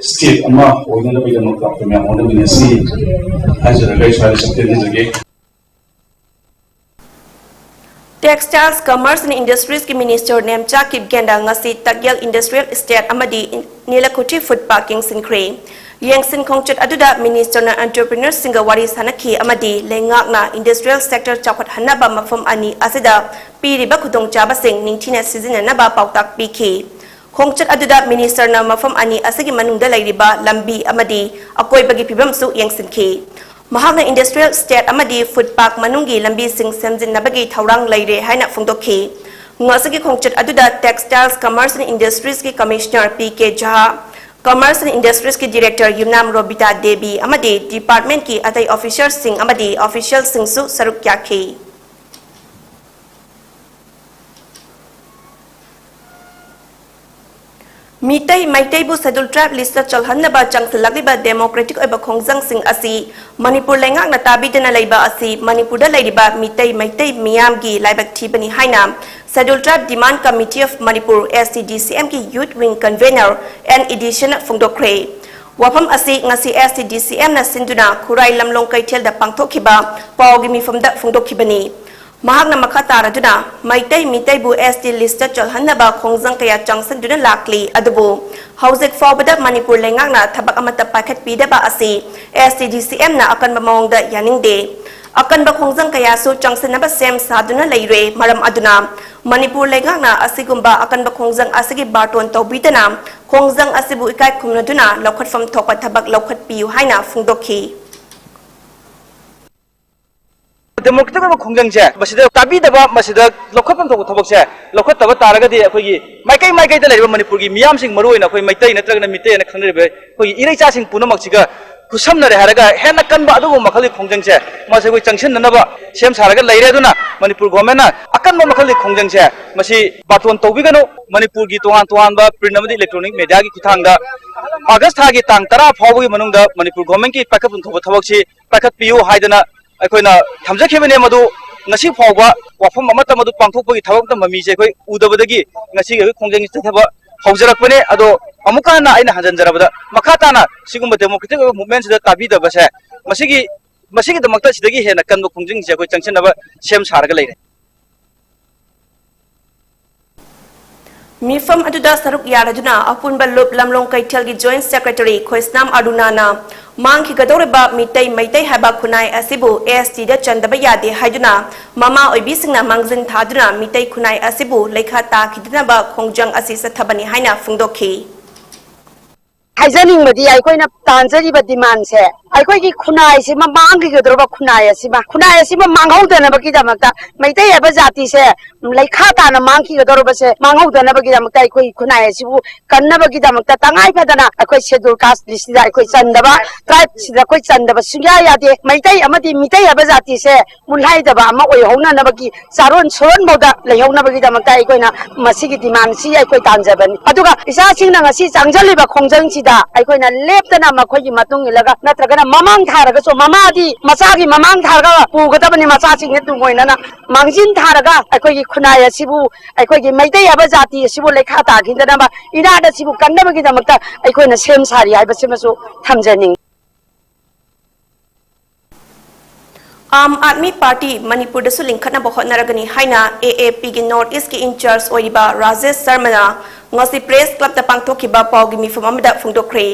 state ꯑꯃ ꯑꯣꯏꯅꯅꯕꯒꯤꯗꯃꯛꯇ ꯑꯩꯈꯣꯏ ꯃꯌꯥꯝ ꯍꯣꯠꯅꯃꯤꯟꯅꯁꯤ ꯍꯥꯏꯖꯔꯒ ꯑꯩ ꯁ꯭ꯋꯥꯏꯗ ꯁꯛꯇꯦꯟ ꯊꯤꯖꯒꯦ꯫ Textiles, Commerce and Industries ꯀꯤ Minister ꯅꯦꯝꯆꯥ ꯀꯤꯞꯒꯦꯟꯗ ꯉꯁꯤ ꯇꯛꯌꯦꯜ Industrial Estate ꯑꯃꯗꯤ ꯅꯤꯂꯀꯨꯊꯤ Food Park ꯌꯦꯡꯁꯤꯟꯈ꯭ꯔꯦ꯫ ꯌꯦꯡꯁꯤꯟ ꯈꯣꯡꯆꯠ ꯑꯗꯨꯗ Minister ꯅ entrepreneur ꯁꯤꯡꯒ ꯋꯥꯔꯤ ꯁꯥꯅꯈꯤ ꯑꯃꯗꯤ ꯂꯩꯉꯥꯛꯅ industrial sector ꯆꯥꯎꯈꯠꯍꯟꯅꯕ ꯃꯐꯝ ꯑꯅꯤ ꯑꯁꯤꯗ ꯄꯤꯔꯤꯕ ꯈꯨꯗꯣꯡꯆꯥꯕꯁꯤꯡ ꯅꯤꯡꯊꯤꯅ ꯁꯤꯖꯤꯟꯅꯅꯕ ꯄꯥꯎꯇꯥꯛ ꯄꯤꯈꯤ꯫ ꯈꯣꯡꯆꯠ ꯑꯗꯨꯗ Minister ꯅ ꯃꯐꯝ ꯑꯅꯤ ꯑꯁꯤꯒꯤ ꯃꯅꯨꯡꯗ ꯂꯩꯔꯤꯕ ꯂꯝꯕꯤ ꯑꯃꯗꯤ ꯑꯀꯣꯏꯕꯒꯤ ꯐꯤꯕꯝꯁꯨ ꯌꯦꯡꯁꯤꯟꯈꯤ꯫ ꯃꯍꯥꯛꯅ Industrial Estate ꯑꯃꯗꯤ Food Park ꯃꯅꯨꯡꯒꯤ ꯂꯝꯕꯤꯁꯤꯡ ꯁꯦꯝꯖꯤꯟꯅꯕꯒꯤ ꯊꯧꯔꯥꯡ ꯂꯩꯔꯦ ꯍꯥꯏꯅ ꯐꯣꯡꯗꯣꯛꯈꯤ꯫ ꯉꯁꯤꯒꯤ ꯈꯣꯡꯆꯠ ꯑꯗꯨꯗ Textiles, Commerce and Industries ꯀꯤ Commissioner P K Jah, Commerce and Industries ꯀꯤ Director ꯌꯨꯝꯅꯥꯝ ꯔꯣꯕꯤꯇꯥ ꯗꯦꯕꯤ ꯑꯃꯗꯤ department ꯀꯤ ꯑꯇꯩ officer ꯁꯤꯡ ꯑꯃꯗꯤ official ꯁꯤꯡꯁꯨ ꯁꯔꯨꯛ ꯌꯥꯈꯤ꯫ ꯃꯤꯇꯩ, ꯃꯩꯇꯩꯕꯨ Scheduled Tribe list ꯇ ꯆꯜꯍꯟꯅꯕ ꯆꯪꯁꯤꯜꯂꯛꯂꯤꯕ democratic ꯑꯣꯏꯕ ꯈꯣꯡꯖꯪꯁꯤꯡ ꯑꯁꯤ ꯃꯅꯤꯄꯨꯔ ꯂꯩꯉꯥꯛꯅ ꯇꯥꯕꯤꯗꯅ ꯂꯩꯕ ꯑꯁꯤ ꯃꯅꯤꯄꯨꯔꯗ ꯂꯩꯔꯤꯕ ꯃꯤꯇꯩ, ꯃꯩꯇꯩ ꯃꯤꯌꯥꯝꯒꯤ ꯂꯥꯏꯕꯛ ꯊꯤꯕꯅꯤ ꯍꯥꯏꯅ Scheduled Tribe Demand Committee of Manipur, S T D C M ꯒꯤ Youth Wing Convener ꯑꯦꯟ ꯏꯗꯤꯁꯟꯅ ꯐꯣꯡꯗꯣꯛꯈ꯭ꯔꯦ꯫ ꯋꯥꯐꯝ ꯑꯁꯤ ꯉꯁꯤ S T D C M ꯅ ꯁꯤꯟꯗꯨꯅ ꯈꯨꯔꯥꯏ ꯂꯝꯂꯣꯡ ꯀꯩꯊꯦꯜꯗ ꯄꯥꯡꯊꯣꯛꯈꯤꯕ ꯄꯥꯎꯒꯤ ꯃꯤꯐꯝꯗ ꯐꯣꯡꯗꯣꯛꯈꯤꯕꯅꯤ꯫ ꯃꯍꯥꯛꯅ ꯃꯈꯥ ꯇꯥꯔꯗꯨꯅ, ꯃꯩꯇꯩ ꯃꯤꯇꯩꯕꯨ S T list ꯇ ꯆꯜꯍꯟꯅꯕ ꯈꯣꯡꯖꯪ ꯀꯌꯥ ꯆꯪꯁꯤꯟꯗꯨꯅ ꯂꯥꯛꯂꯤ, ꯑꯗꯨꯕꯨ ꯍꯧꯖꯤꯛ ꯐꯥꯎꯕꯗ ꯃꯅꯤꯄꯨꯔ ꯂꯩꯉꯥꯛꯅ ꯊꯕꯛ ꯑꯃꯠꯇ ꯄꯥꯏꯈꯠꯄꯤꯗꯕ ꯑꯁꯤ S T D C M ꯅ ꯑꯀꯟꯕ ꯃꯑꯣꯡꯗ ꯌꯥꯅꯤꯡꯗꯦ꯫ ꯑꯀꯟꯕ ꯈꯣꯡꯖꯪ ꯀꯌꯥꯁꯨ ꯆꯪꯁꯤꯟꯅꯕ ꯁꯦꯝ ꯁꯥꯗꯨꯅ ꯂꯩꯔꯦ, ꯃꯔꯝ ꯑꯗꯨꯅ ꯃꯅꯤꯄꯨꯔ ꯂꯩꯉꯥꯛꯅ ꯑꯁꯤꯒꯨꯝꯕ ꯑꯀꯟꯕ ꯈꯣꯡꯖꯪ ꯑꯁꯤꯒꯤ ꯕꯥꯔꯇꯣꯟ ꯇꯧꯕꯤꯗꯅ ꯈꯣꯡꯖꯪ ꯑꯁꯤꯕꯨ ꯏꯀꯥꯏ ꯈꯨꯝꯅꯗꯨꯅ ꯂꯧꯈꯠꯐꯝ ꯊꯣꯛꯄ ꯊꯕꯛ ꯂꯧꯈꯠꯄꯤꯌꯨ ꯍꯥꯏꯅ ꯐꯣꯡꯗꯣꯛꯈꯤ꯫ Democratic ꯑꯣꯏꯕ ꯈꯣꯡꯖꯪꯁꯦ ꯃꯁꯤꯗ ꯇꯥꯕꯤꯗꯕ, ꯃꯁꯤꯗ ꯂꯧꯈꯠꯐꯝ ꯊꯣꯛꯄ ꯊꯕꯛꯁꯦ ꯂꯧꯈꯠꯇꯕ ꯇꯥꯔꯒꯗꯤ ꯑꯩꯈꯣꯏꯒꯤ ꯃꯥꯏꯀꯩ ꯃꯥꯏꯀꯩꯗ ꯂꯩꯔꯤꯕ ꯃꯅꯤꯄꯨꯔꯒꯤ ꯃꯤꯌꯥꯝꯁꯤꯡ, ꯃꯔꯨꯑꯣꯏꯅ ꯑꯩꯈꯣꯏ ꯃꯩꯇꯩ ꯅꯠꯇ꯭ꯔꯒꯅ ꯃꯤꯇꯩ ꯍꯥꯏꯅ ꯈꯪꯅꯔꯤꯕ ꯑꯩꯈꯣꯏꯒꯤ ꯏꯔꯩꯆꯥꯁꯤꯡ ꯄꯨꯝꯅꯃꯛꯁꯤꯒ ꯈꯨꯠꯁꯝꯅꯔꯦ ꯍꯥꯏꯔꯒ ꯍꯦꯟꯅ ꯀꯟꯕ ꯑꯗꯨꯒꯨꯝꯕ ꯃꯈꯜꯒꯤ ꯈꯣꯡꯖꯪꯁꯦ ꯃꯁꯤ ꯑꯩꯈꯣꯏ ꯆꯪꯁꯤꯟꯅꯅꯕ ꯁꯦꯝ ꯁꯥꯔꯒ ꯂꯩꯔꯦ꯫ ꯑꯗꯨꯅ ꯃꯅꯤꯄꯨꯔ government ꯅ ꯑꯀꯟꯕ ꯃꯈꯜꯒꯤ ꯈꯣꯡꯖꯪꯁꯦ ꯃꯁꯤ ꯕꯥꯔꯇꯣꯟ ꯇꯧꯕꯤꯒꯅꯨ꯫ ꯃꯅꯤꯄꯨꯔꯒꯤ ꯇꯣꯉꯥꯟ ꯇꯣꯉꯥꯟꯕ print ꯑꯃꯗꯤ electronic media ꯒꯤ ꯈꯨꯠꯊꯥꯡꯗ August ꯊꯥꯒꯤ ꯇꯥꯡ ꯇꯔꯥ ꯐꯥꯎꯕꯒꯤ ꯃꯅꯨꯡꯗ ꯃꯅꯤꯄꯨꯔ government ꯀꯤ ꯄꯥꯏꯈꯠꯐꯝ ꯊꯣꯛꯄ ꯊꯕꯛꯁꯤ ꯄꯥꯏꯈꯠꯄꯤꯌꯨ ꯍꯥꯏꯗꯅ ꯑꯩꯈꯣꯏꯅ ꯊꯝꯖꯈꯤꯕꯅꯦ꯫ ꯃꯗꯨ ꯉꯁꯤ ꯐꯥꯎꯕ ꯋꯥꯐꯝ ꯑꯃꯠꯇ ꯃꯗꯨ ꯄꯥꯡꯊꯣꯛꯄꯒꯤ ꯊꯕꯛ ꯑꯃꯠꯇ ꯃꯃꯤꯁꯦ ꯑꯩꯈꯣꯏ ꯎꯗꯕꯗꯒꯤ ꯉꯁꯤꯒꯤ ꯑꯩꯈꯣꯏ ꯈꯣꯡꯖꯪ ꯆꯠꯊꯕ ꯍꯧꯖꯔꯛꯄꯅꯦ꯫ ꯑꯗꯣ ꯑꯃꯨꯛꯀ ꯍꯟꯅ ꯑꯩꯅ ꯍꯟꯖꯤꯟꯖꯔꯕꯗ, ꯃꯈꯥ ꯇꯥꯅ ꯁꯤꯒꯨꯝꯕ democratic ꯑꯣꯏꯕ movementꯁꯤꯗ ꯇꯥꯕꯤꯗꯕꯁꯦ, ꯃꯁꯤꯒꯤ, ꯃꯁꯤꯒꯤꯗꯃꯛꯇ ꯁꯤꯗꯒꯤ ꯍꯦꯟꯅ ꯀꯟꯕ ꯈꯣꯡꯖꯪꯁꯦ ꯑꯩꯈꯣꯏ ꯆꯪꯁꯤꯟꯅꯕ ꯁꯦꯝ ꯁꯥꯔꯒ ꯂꯩꯔꯦ꯫ ꯃꯤꯐꯝ ꯑꯗꯨꯗ ꯁꯔꯨꯛ ꯌꯥꯔꯗꯨꯅ ꯑꯄꯨꯟꯕ ꯂꯨꯞ ꯂꯝꯂꯣꯡ ꯀꯩꯊꯦꯜꯒꯤ Joint Secretary ꯈꯣꯏꯁꯅꯥꯝ ꯑꯔꯨꯅꯥꯅ ꯃꯥꯡꯈꯤꯒꯗꯧꯔꯤꯕ ꯃꯤꯇꯩ ꯃꯩꯇꯩ ꯍꯥꯏꯕ ꯈꯨꯟꯅꯥꯏ ꯑꯁꯤꯕꯨ STꯗ ꯆꯟꯗꯕ ꯌꯥꯗꯦ ꯍꯥꯏꯗꯨꯅ ꯃꯃꯥ ꯑꯣꯏꯕꯤꯁꯤꯡꯅ ꯃꯥꯡꯖꯤꯟ ꯊꯥꯗꯨꯅ ꯃꯤꯇꯩ ꯈꯨꯟꯅꯥꯏ ꯑꯁꯤꯕꯨ ꯂꯩꯈꯥ ꯇꯥꯈꯤꯗꯅꯕ ꯈꯣꯡꯖꯪ ꯑꯁꯤ ꯆꯠꯊꯕꯅꯤ ꯍꯥꯏꯅ ꯐꯣꯡꯗꯣꯛꯈꯤ꯫ ꯍꯥꯏꯖꯅꯤꯡꯕꯗꯤ, ꯑꯩꯈꯣꯏꯅ ꯇꯥꯟꯖꯔꯤꯕ demandꯁꯦ, ꯑꯩꯈꯣꯏꯒꯤ ꯈꯨꯟꯅꯥꯏꯁꯤꯃ ꯃꯥꯡꯈꯤꯒꯗꯧꯔꯕ ꯈꯨꯟꯅꯥꯏ ꯑꯁꯤꯃ, ꯈꯨꯟꯅꯥꯏ ꯑꯁꯤꯃ ꯃꯥꯡꯍꯧꯗꯅꯕꯒꯤꯗꯃꯛꯇ, ꯃꯩꯇꯩ ꯍꯥꯏꯕ ꯖꯥꯇꯤꯁꯦ ꯂꯩꯈꯥ ꯇꯥꯅ ꯃꯥꯡꯈꯤꯒꯗꯧꯔꯕꯁꯦ ꯃꯥꯡꯍꯧꯗꯅꯕꯒꯤꯗꯃꯛꯇ, ꯑꯩꯈꯣꯏ ꯈꯨꯟꯅꯥꯏ ꯑꯁꯤꯕꯨ ꯀꯟꯅꯕꯒꯤꯗꯃꯛꯇ ꯇꯉꯥꯏ ꯐꯗꯅ ꯑꯩꯈꯣꯏ Scheduled Caste listꯁꯤꯗ ꯑꯩꯈꯣꯏ ꯆꯟꯗꯕ, tribeꯁꯤꯗ ꯑꯩꯈꯣꯏ ꯆꯟꯗꯕ ꯁꯨꯡꯌꯥ ꯌꯥꯗꯦ꯫ ꯃꯩꯇꯩ ꯑꯃꯗꯤ ꯃꯤꯇꯩ ꯍꯥꯏꯕ ꯖꯥꯇꯤꯁꯦ ꯃꯨꯠꯍꯥꯏꯗꯕ ꯑꯃ ꯑꯣꯏꯍꯧꯅꯅꯕꯒꯤ, ꯆꯥꯔꯣꯟ ꯁꯨꯔꯣꯟꯐꯥꯎꯗ ꯂꯩꯍꯧꯅꯕꯒꯤꯗꯃꯛꯇ ꯑꯩꯈꯣꯏꯅ ꯃꯁꯤꯒꯤ demandꯁꯤ ꯑꯩꯈꯣꯏ ꯇꯥꯟꯖꯕꯅꯤ꯫ ꯑꯗꯨꯒ ꯏꯆꯥꯁꯤꯡꯅ ꯉꯁꯤ ꯆꯪꯁꯤꯜꯂꯤꯕ ꯈꯣꯡꯖꯪꯁꯤꯗ ꯑꯩꯈꯣꯏꯅ ꯂꯦꯞꯇꯅ ꯃꯈꯣꯏꯒꯤ ꯃꯇꯨꯡ ꯏꯜꯂꯒ, ꯅꯠꯇ꯭ꯔꯒꯅ ꯃꯃꯥꯡ ꯊꯥꯔꯒꯁꯨ, ꯃꯃꯥꯗꯤ ꯃꯆꯥꯒꯤ ꯃꯃꯥꯡ ꯊꯥꯔꯒ ꯄꯨꯒꯗꯕꯅꯤ, ꯃꯆꯥꯁꯤꯡꯁꯦ ꯇꯨꯡ ꯑꯣꯏꯅꯅ ꯃꯥꯡꯖꯤꯟ ꯊꯥꯔꯒ ꯑꯩꯈꯣꯏꯒꯤ ꯈꯨꯟꯅꯥꯏ ꯑꯁꯤꯕꯨ ꯑꯩꯈꯣꯏꯒꯤ ꯃꯩꯇꯩ ꯍꯥꯏꯕ ꯖꯥꯇꯤ ꯑꯁꯤꯕꯨ ꯂꯩꯈꯥ ꯇꯥꯈꯤꯗꯅꯕ, ꯏꯅꯥꯠ ꯑꯁꯤꯕꯨ ꯀꯟꯅꯕꯒꯤꯗꯃꯛꯇ ꯑꯩꯈꯣꯏꯅ ꯁꯦꯝ ꯁꯥꯔꯤ ꯍꯥꯏꯕꯁꯤꯃꯁꯨ ꯊꯝꯖꯅꯤꯡꯏ꯫ ꯑꯥꯝ ꯑꯥꯗꯃꯤ ꯄꯥꯔꯇꯤ ꯃꯅꯤꯄꯨꯔꯗꯁꯨ ꯂꯤꯡꯈꯠꯅꯕ ꯍꯣꯠꯅꯔꯒꯅꯤ ꯍꯥꯏꯅ AAPꯒꯤ North Eastꯀꯤ in charge ꯑꯣꯏꯔꯤꯕ ꯔꯥꯖꯦꯁ ꯁꯔꯃꯅ ꯉꯁꯤ Press Clubꯇ ꯄꯥꯡꯊꯣꯛꯈꯤꯕ ꯄꯥꯎꯒꯤ ꯃꯤꯐꯝ ꯑꯃꯗ ꯐꯣꯡꯗꯣꯛꯈ꯭ꯔꯦ꯫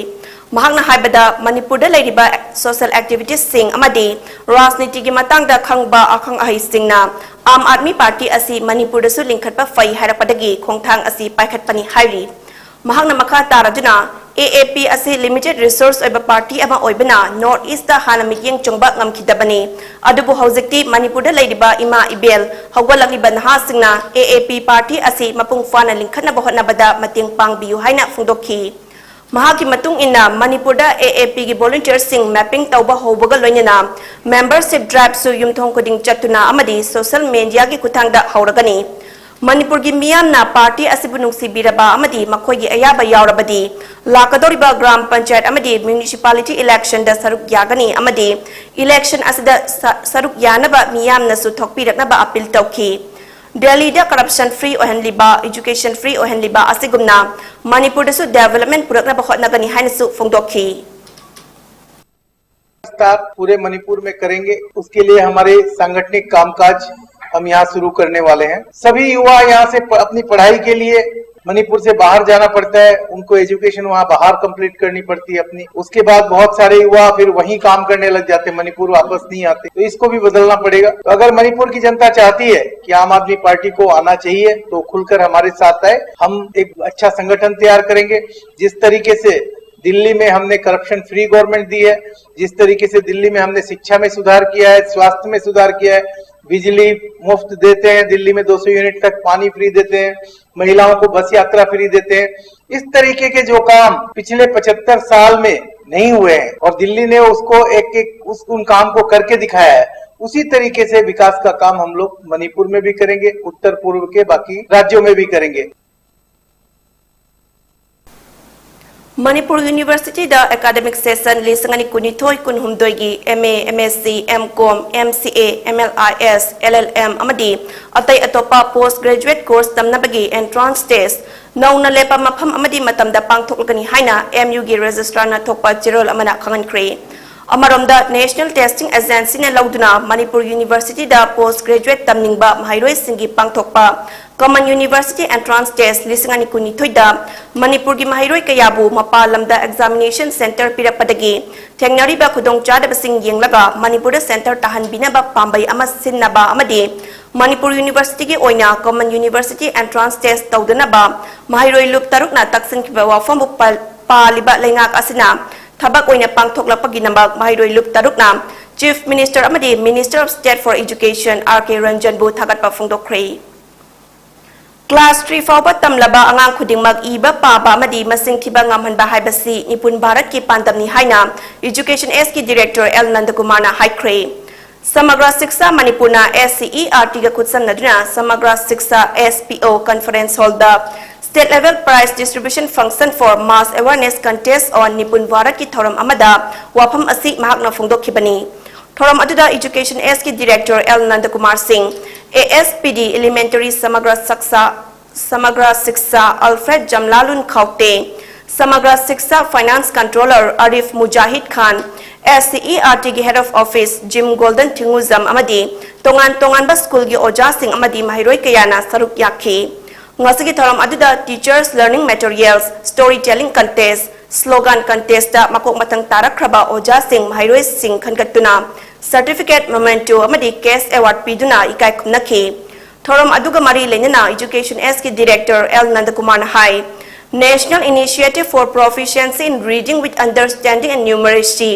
ꯃꯍꯥꯛꯅ ꯍꯥꯏꯕꯗ, ꯃꯅꯤꯄꯨꯔꯗ ꯂꯩꯔꯤꯕ social activitiesꯁꯤꯡ ꯑꯃꯗꯤ ꯔꯥꯖꯅꯤꯇꯤꯒꯤ ꯃꯇꯥꯡꯗ ꯈꯪꯕ ꯑꯈꯪ ꯑꯍꯩꯁꯤꯡꯅ ꯑꯥꯝ ꯑꯥꯗꯃꯤ ꯄꯥꯔꯇꯤ ꯑꯁꯤ ꯃꯅꯤꯄꯨꯔꯗꯁꯨ ꯂꯤꯡꯈꯠꯄ ꯐꯩ ꯍꯥꯏꯔꯛꯄꯗꯒꯤ ꯈꯣꯡꯊꯥꯡ ꯑꯁꯤ ꯄꯥꯏꯈꯠꯄꯅꯤ ꯍꯥꯏꯔꯤ꯫ ꯃꯍꯥꯛꯅ ꯃꯈꯥ ꯇꯥꯔꯗꯨꯅ, AAP ꯑꯁꯤ limited resource ꯑꯣꯏꯕ ꯄꯥꯔꯇꯤ ꯑꯃ ꯑꯣꯏꯕꯅ North Eastꯇ ꯍꯥꯟꯅ ꯃꯤꯠꯌꯦꯡ ꯆꯪꯕ ꯉꯝꯈꯤꯗꯕꯅꯤ꯫ ꯑꯗꯨꯕꯨ ꯍꯧꯖꯤꯛꯇꯤ ꯃꯅꯤꯄꯨꯔꯗ ꯂꯩꯔꯤꯕ ꯏꯃꯥ ꯏꯕꯦꯜ, ꯍꯧꯒꯠꯂꯛꯂꯤꯕ ꯅꯍꯥꯁꯤꯡꯅ AAP ꯄꯥꯔꯇꯤ ꯑꯁꯤ ꯃꯄꯨꯡ ꯐꯥꯅ ꯂꯤꯡꯈꯠꯅꯕ ꯍꯣꯠꯅꯕꯗ ꯃꯇꯦꯡ ꯄꯥꯡꯕꯤꯌꯨ ꯍꯥꯏꯅ ꯐꯣꯡꯗꯣꯛꯈꯤ꯫ ꯃꯍꯥꯛꯀꯤ ꯃꯇꯨꯡ ꯏꯟꯅ, ꯃꯅꯤꯄꯨꯔꯗ AAPꯒꯤ volunteerꯁꯤꯡ mapping ꯇꯧꯕ ꯍꯧꯕꯒ ꯂꯣꯏꯅꯅ membership driveꯁꯨ ꯌꯨꯝꯊꯣꯡ ꯈꯨꯗꯤꯡ ꯆꯠꯇꯨꯅ ꯑꯃꯗꯤ social mediaꯒꯤ ꯈꯨꯠꯊꯥꯡꯗ ꯍꯧꯔꯒꯅꯤ꯫ ꯃꯅꯤꯄꯨꯔꯒꯤ ꯃꯤꯌꯥꯝꯅ ꯄꯥꯔꯇꯤ ꯑꯁꯤꯕꯨ ꯅꯨꯡꯁꯤꯕꯤꯔꯕ ꯑꯃꯗꯤ ꯃꯈꯣꯏꯒꯤ ꯑꯌꯥꯕ ꯌꯥꯎꯔꯕꯗꯤ ꯂꯥꯛꯀꯗꯧꯔꯤꯕ ꯒ꯭ꯔꯥꯝ ꯄꯟꯆꯥꯌꯠ ꯑꯃꯗꯤ ꯃ꯭ꯌꯨꯅꯤꯁꯤꯄꯥꯂꯤꯇꯤ ꯏꯂꯦꯛꯁꯟꯗ ꯁꯔꯨꯛ ꯌꯥꯒꯅꯤ ꯑꯃꯗꯤ ꯏꯂꯦꯛꯁꯟ ꯑꯁꯤꯗ ꯁ- ꯁꯔꯨꯛ ꯌꯥꯅꯕ ꯃꯤꯌꯥꯝꯅꯁꯨ ꯊꯣꯛꯄꯤꯔꯛꯅꯕ ꯑꯄꯤꯜ ꯇꯧꯈꯤ꯫ ꯗꯦꯜꯂꯤꯗ ꯀꯔꯞꯁꯟ ꯐ꯭ꯔꯤ ꯑꯣꯏꯍꯟꯂꯤꯕ, ꯏꯖꯨꯀꯦꯁꯟ ꯐ꯭ꯔꯤ ꯑꯣꯏꯍꯟꯂꯤꯕ ꯑꯁꯤꯒꯨꯝꯅ ꯃꯅꯤꯄꯨꯔꯗꯁꯨ ꯗꯦꯕꯂꯞꯃꯦꯟ ꯄꯨꯔꯛꯅꯕ ꯍꯣꯠꯅꯒꯅꯤ ꯍꯥꯏꯅꯁꯨ ꯐꯣꯡꯗꯣꯛꯈꯤ꯫ विस्तार पूरे मणिपुर में करेंगे। उसके लिए हमारे सांगठनिक कामकाज हम यहाँ शुरू करने वाले हैं। सभी युवा यहाँ से प-, अपनी पढ़ाई के लिए मणिपुर से बाहर जाना पड़ता है, उनको एजुकेशन वहाँ बाहर कंप्लीट करनी पड़ती है अपनी। उसके बाद बहुत सारे युवा फिर वहीं काम करने लग जाते हैं, मणिपुर वापस नहीं आते। तो इसको भी बदलना पड़ेगा। तो अगर मणिपुर की जनता चाहती है कि आम आदमी पार्टी को आना चाहिए, तो खुलकर हमारे साथ आए। हम एक अच्छा संगठन तैयार करेंगे। जिस तरीके से दिल्ली में हमने करप्शन फ्री गवर्नमेंट दी है, जिस तरीके से दिल्ली में हमने शिक्षा में सुधार किया है, स्वास्थ्य में सुधार किया है, बिजली मुफ्त देते हैं, दिल्ली में दो सौ यूनिट तक पानी फ्री देते हैं, महिलाओं को बस यात्रा फ्री देते हैं। इस तरीके के जो काम पिछले पचहत्तर साल में नहीं हुए हैं और दिल्ली ने उसको एक एक उस उन काम को करके दिखाया है, उसी तरीके से विकास का काम हम लोग मणिपुर में भी करेंगे, उत्तर पूर्व के बाकी राज्यों में भी करेंगे। ꯃꯅꯤꯄꯨꯔ ꯌꯨꯅꯤꯚꯔꯁꯤꯇꯤꯗ ꯑꯦꯀꯥꯗꯃꯤꯛ ꯁꯦꯁꯟ ꯂꯤꯁꯤꯡ ꯑꯅꯤ ꯀꯨꯟꯅꯤꯊꯣꯏ ꯀꯨꯟꯍꯨꯝꯗꯣꯏꯒꯤ M A, M S C, M Com, M C A, M L I S, L L M ꯑꯃꯗꯤ ꯑꯇꯩ ꯑꯇꯣꯞꯄ ꯄꯣꯁ ꯒ꯭ꯔꯦꯖꯨꯑꯦꯠ ꯀꯣꯔꯁ ꯇꯝꯅꯕꯒꯤ ꯑꯦꯟꯇ꯭ꯔꯥꯟꯁ ꯇꯦꯁ ꯅꯧꯅ ꯂꯦꯞꯄ ꯃꯐꯝ ꯑꯃꯗꯤ ꯃꯇꯝꯗ ꯄꯥꯡꯊꯣꯛꯂꯒꯅꯤ ꯍꯥꯏꯅ M U ꯒꯤ ꯔꯦꯖꯤꯁꯇ꯭ꯔꯥꯔꯅ ꯊꯣꯛꯄ ꯆꯦꯔꯣꯜ ꯑꯃꯅ ꯈꯪꯍꯟꯈ꯭ꯔꯦ꯫ ꯑꯃꯔꯣꯝꯗ, ꯅꯦꯁꯅꯦꯜ ꯇꯦꯁꯇꯤꯡ ꯑꯦꯖꯦꯟꯁꯤꯅ ꯂꯧꯗꯨꯅ ꯃꯅꯤꯄꯨꯔ ꯌꯨꯅꯤꯚꯔꯁꯤꯇꯤꯗ ꯄꯣꯁ ꯒ꯭ꯔꯦꯖꯨꯑꯦꯠ ꯇꯝꯅꯤꯡꯕ ꯃꯍꯩꯔꯣꯏꯁꯤꯡꯒꯤ ꯄꯥꯡꯊꯣꯛꯄ Common University Entrance Test ꯂꯤꯁꯤꯡ ꯑꯅꯤ ꯀꯨꯟꯅꯤꯊꯣꯏꯗ ꯃꯅꯤꯄꯨꯔꯒꯤ ꯃꯍꯩꯔꯣꯏ ꯀꯌꯥꯕꯨ ꯃꯄꯥꯟ ꯂꯝꯗ ꯑꯦꯛꯖꯥꯃꯤꯅꯦꯁꯟ ꯁꯦꯟꯇꯔ ꯄꯤꯔꯛꯄꯗꯒꯤ ꯊꯦꯡꯅꯔꯤꯕ ꯈꯨꯗꯣꯡꯆꯥꯗꯕꯁꯤꯡ ꯌꯦꯡꯂꯒ ꯃꯅꯤꯄꯨꯔꯗ ꯁꯦꯟꯇꯔ ꯇꯥꯍꯟꯕꯤꯅꯕ ꯄꯥꯝꯕꯩ ꯑꯃ ꯁꯤꯟꯅꯕ ꯑꯃꯗꯤ ꯃꯅꯤꯄꯨꯔ ꯌꯨꯅꯤꯚꯔꯁꯤꯇꯤꯒꯤ ꯑꯣꯏꯅ Common University Entrance Test ꯇꯧꯗꯅꯕ ꯃꯍꯩꯔꯣꯏ ꯂꯨꯞ ꯇꯔꯨꯛꯅ ꯇꯛꯁꯤꯟꯈꯤꯕ ꯋꯥꯐꯝꯕꯨ ꯄꯥꯜ-, ꯄꯥꯜꯂꯤꯕ ꯂꯩꯉꯥꯛ ꯑꯁꯤꯅ ꯊꯕꯛ ꯑꯣꯏꯅ ꯄꯥꯡꯊꯣꯛꯂꯛꯄꯒꯤꯗꯃꯛ ꯃꯍꯩꯔꯣꯏ ꯂꯨꯞ ꯇꯔꯨꯛꯅ Chief Minister ꯑꯃꯗꯤ Minister of State for Education R K ꯔꯟꯖꯟꯕꯨ ꯊꯥꯒꯠꯄ ꯐꯣꯡꯗꯣꯛꯈ꯭ꯔꯦ꯫ Class three ꯐꯥꯎꯕ ꯇꯝꯂꯕ ꯑꯉꯥꯡ ꯈꯨꯗꯤꯡꯃꯛ ꯏꯕ, ꯄꯥꯕ ꯑꯃꯗꯤ ꯃꯁꯤꯡ ꯊꯤꯕ ꯉꯝꯍꯟꯕ ꯍꯥꯏꯕꯁꯤ ꯃꯤꯄꯨꯝ ꯚꯥꯔꯠꯀꯤ ꯄꯥꯟꯗꯝꯅꯤ ꯍꯥꯏꯅ Education S ꯀꯤ Director L ꯅꯟꯗꯀꯨꯃꯥꯔꯅ ꯍꯥꯏꯈ꯭ꯔꯦ꯫ ꯁꯃꯒ꯭ꯔ ꯁꯤꯛꯁꯥ ꯃꯅꯤꯄꯨꯔꯅ S C E R T ꯒ ꯈꯨꯠꯁꯝꯅꯗꯨꯅ ꯁꯃꯒ꯭ꯔ ꯁꯤꯛꯁꯥ S P O Conference Hall the State Level Prize Distribution Function for Mass Awareness Contest on ꯅꯤꯄꯨꯟ ꯚꯥꯔꯠꯀꯤ ꯊꯧꯔꯝ ꯑꯃꯗ ꯋꯥꯐꯝ ꯑꯁꯤ ꯃꯍꯥꯛꯅ ꯐꯣꯡꯗꯣꯛꯈꯤꯕꯅꯤ꯫ ꯊꯧꯔꯝ ꯑꯗꯨꯗ Education S ꯀꯤ Director L ꯅꯟꯗꯀꯨꯃꯥꯔ ꯁꯤꯡ, A S P D Elementary Samagra Shiksha Samagra Shiksha Alfred Jamlalun Khaute, Samagra Shiksha Finance Controller Arif Mujahid Khan, S C E R T ꯒꯤ Head of Office Jim Golden Thingujam ꯑꯃꯗꯤ ꯇꯣꯉꯥꯟ ꯇꯣꯉꯥꯟꯕ ꯁ꯭ꯀꯨꯜꯒꯤ ꯑꯣꯖꯥꯁꯤꯡ ꯑꯃꯗꯤ ꯃꯍꯩꯔꯣꯏ ꯀꯌꯥꯅ ꯁꯔꯨꯛ ꯌꯥꯈꯤ꯫ ꯉꯁꯤꯒꯤ ꯊꯧꯔꯝ ꯑꯗꯨꯗ Teachers Learning Materials, Story Telling Contest, Slogan Contest ꯇ ꯃꯀꯣꯛ ꯃꯊꯪ ꯇꯥꯔꯛꯈ꯭ꯔꯕ ꯑꯣꯖꯥꯁꯤꯡ ꯃꯍꯩꯔꯣꯏꯁꯤꯡ ꯈꯟꯒꯠꯇꯨꯅ Certificate, Memento ꯑꯃꯗꯤ Cash Award ꯄꯤꯗꯨꯅ ꯏꯀꯥꯏ ꯈꯨꯝꯅꯈꯤ꯫ ꯊꯧꯔꯝ ꯑꯗꯨꯒ ꯃꯔꯤ ꯂꯩꯅꯅ Education S ꯀꯤ Director L ꯅꯟꯗꯀꯨꯃꯥꯔꯅ high, National Initiative for Proficiency in Reading with Understanding and Numeracy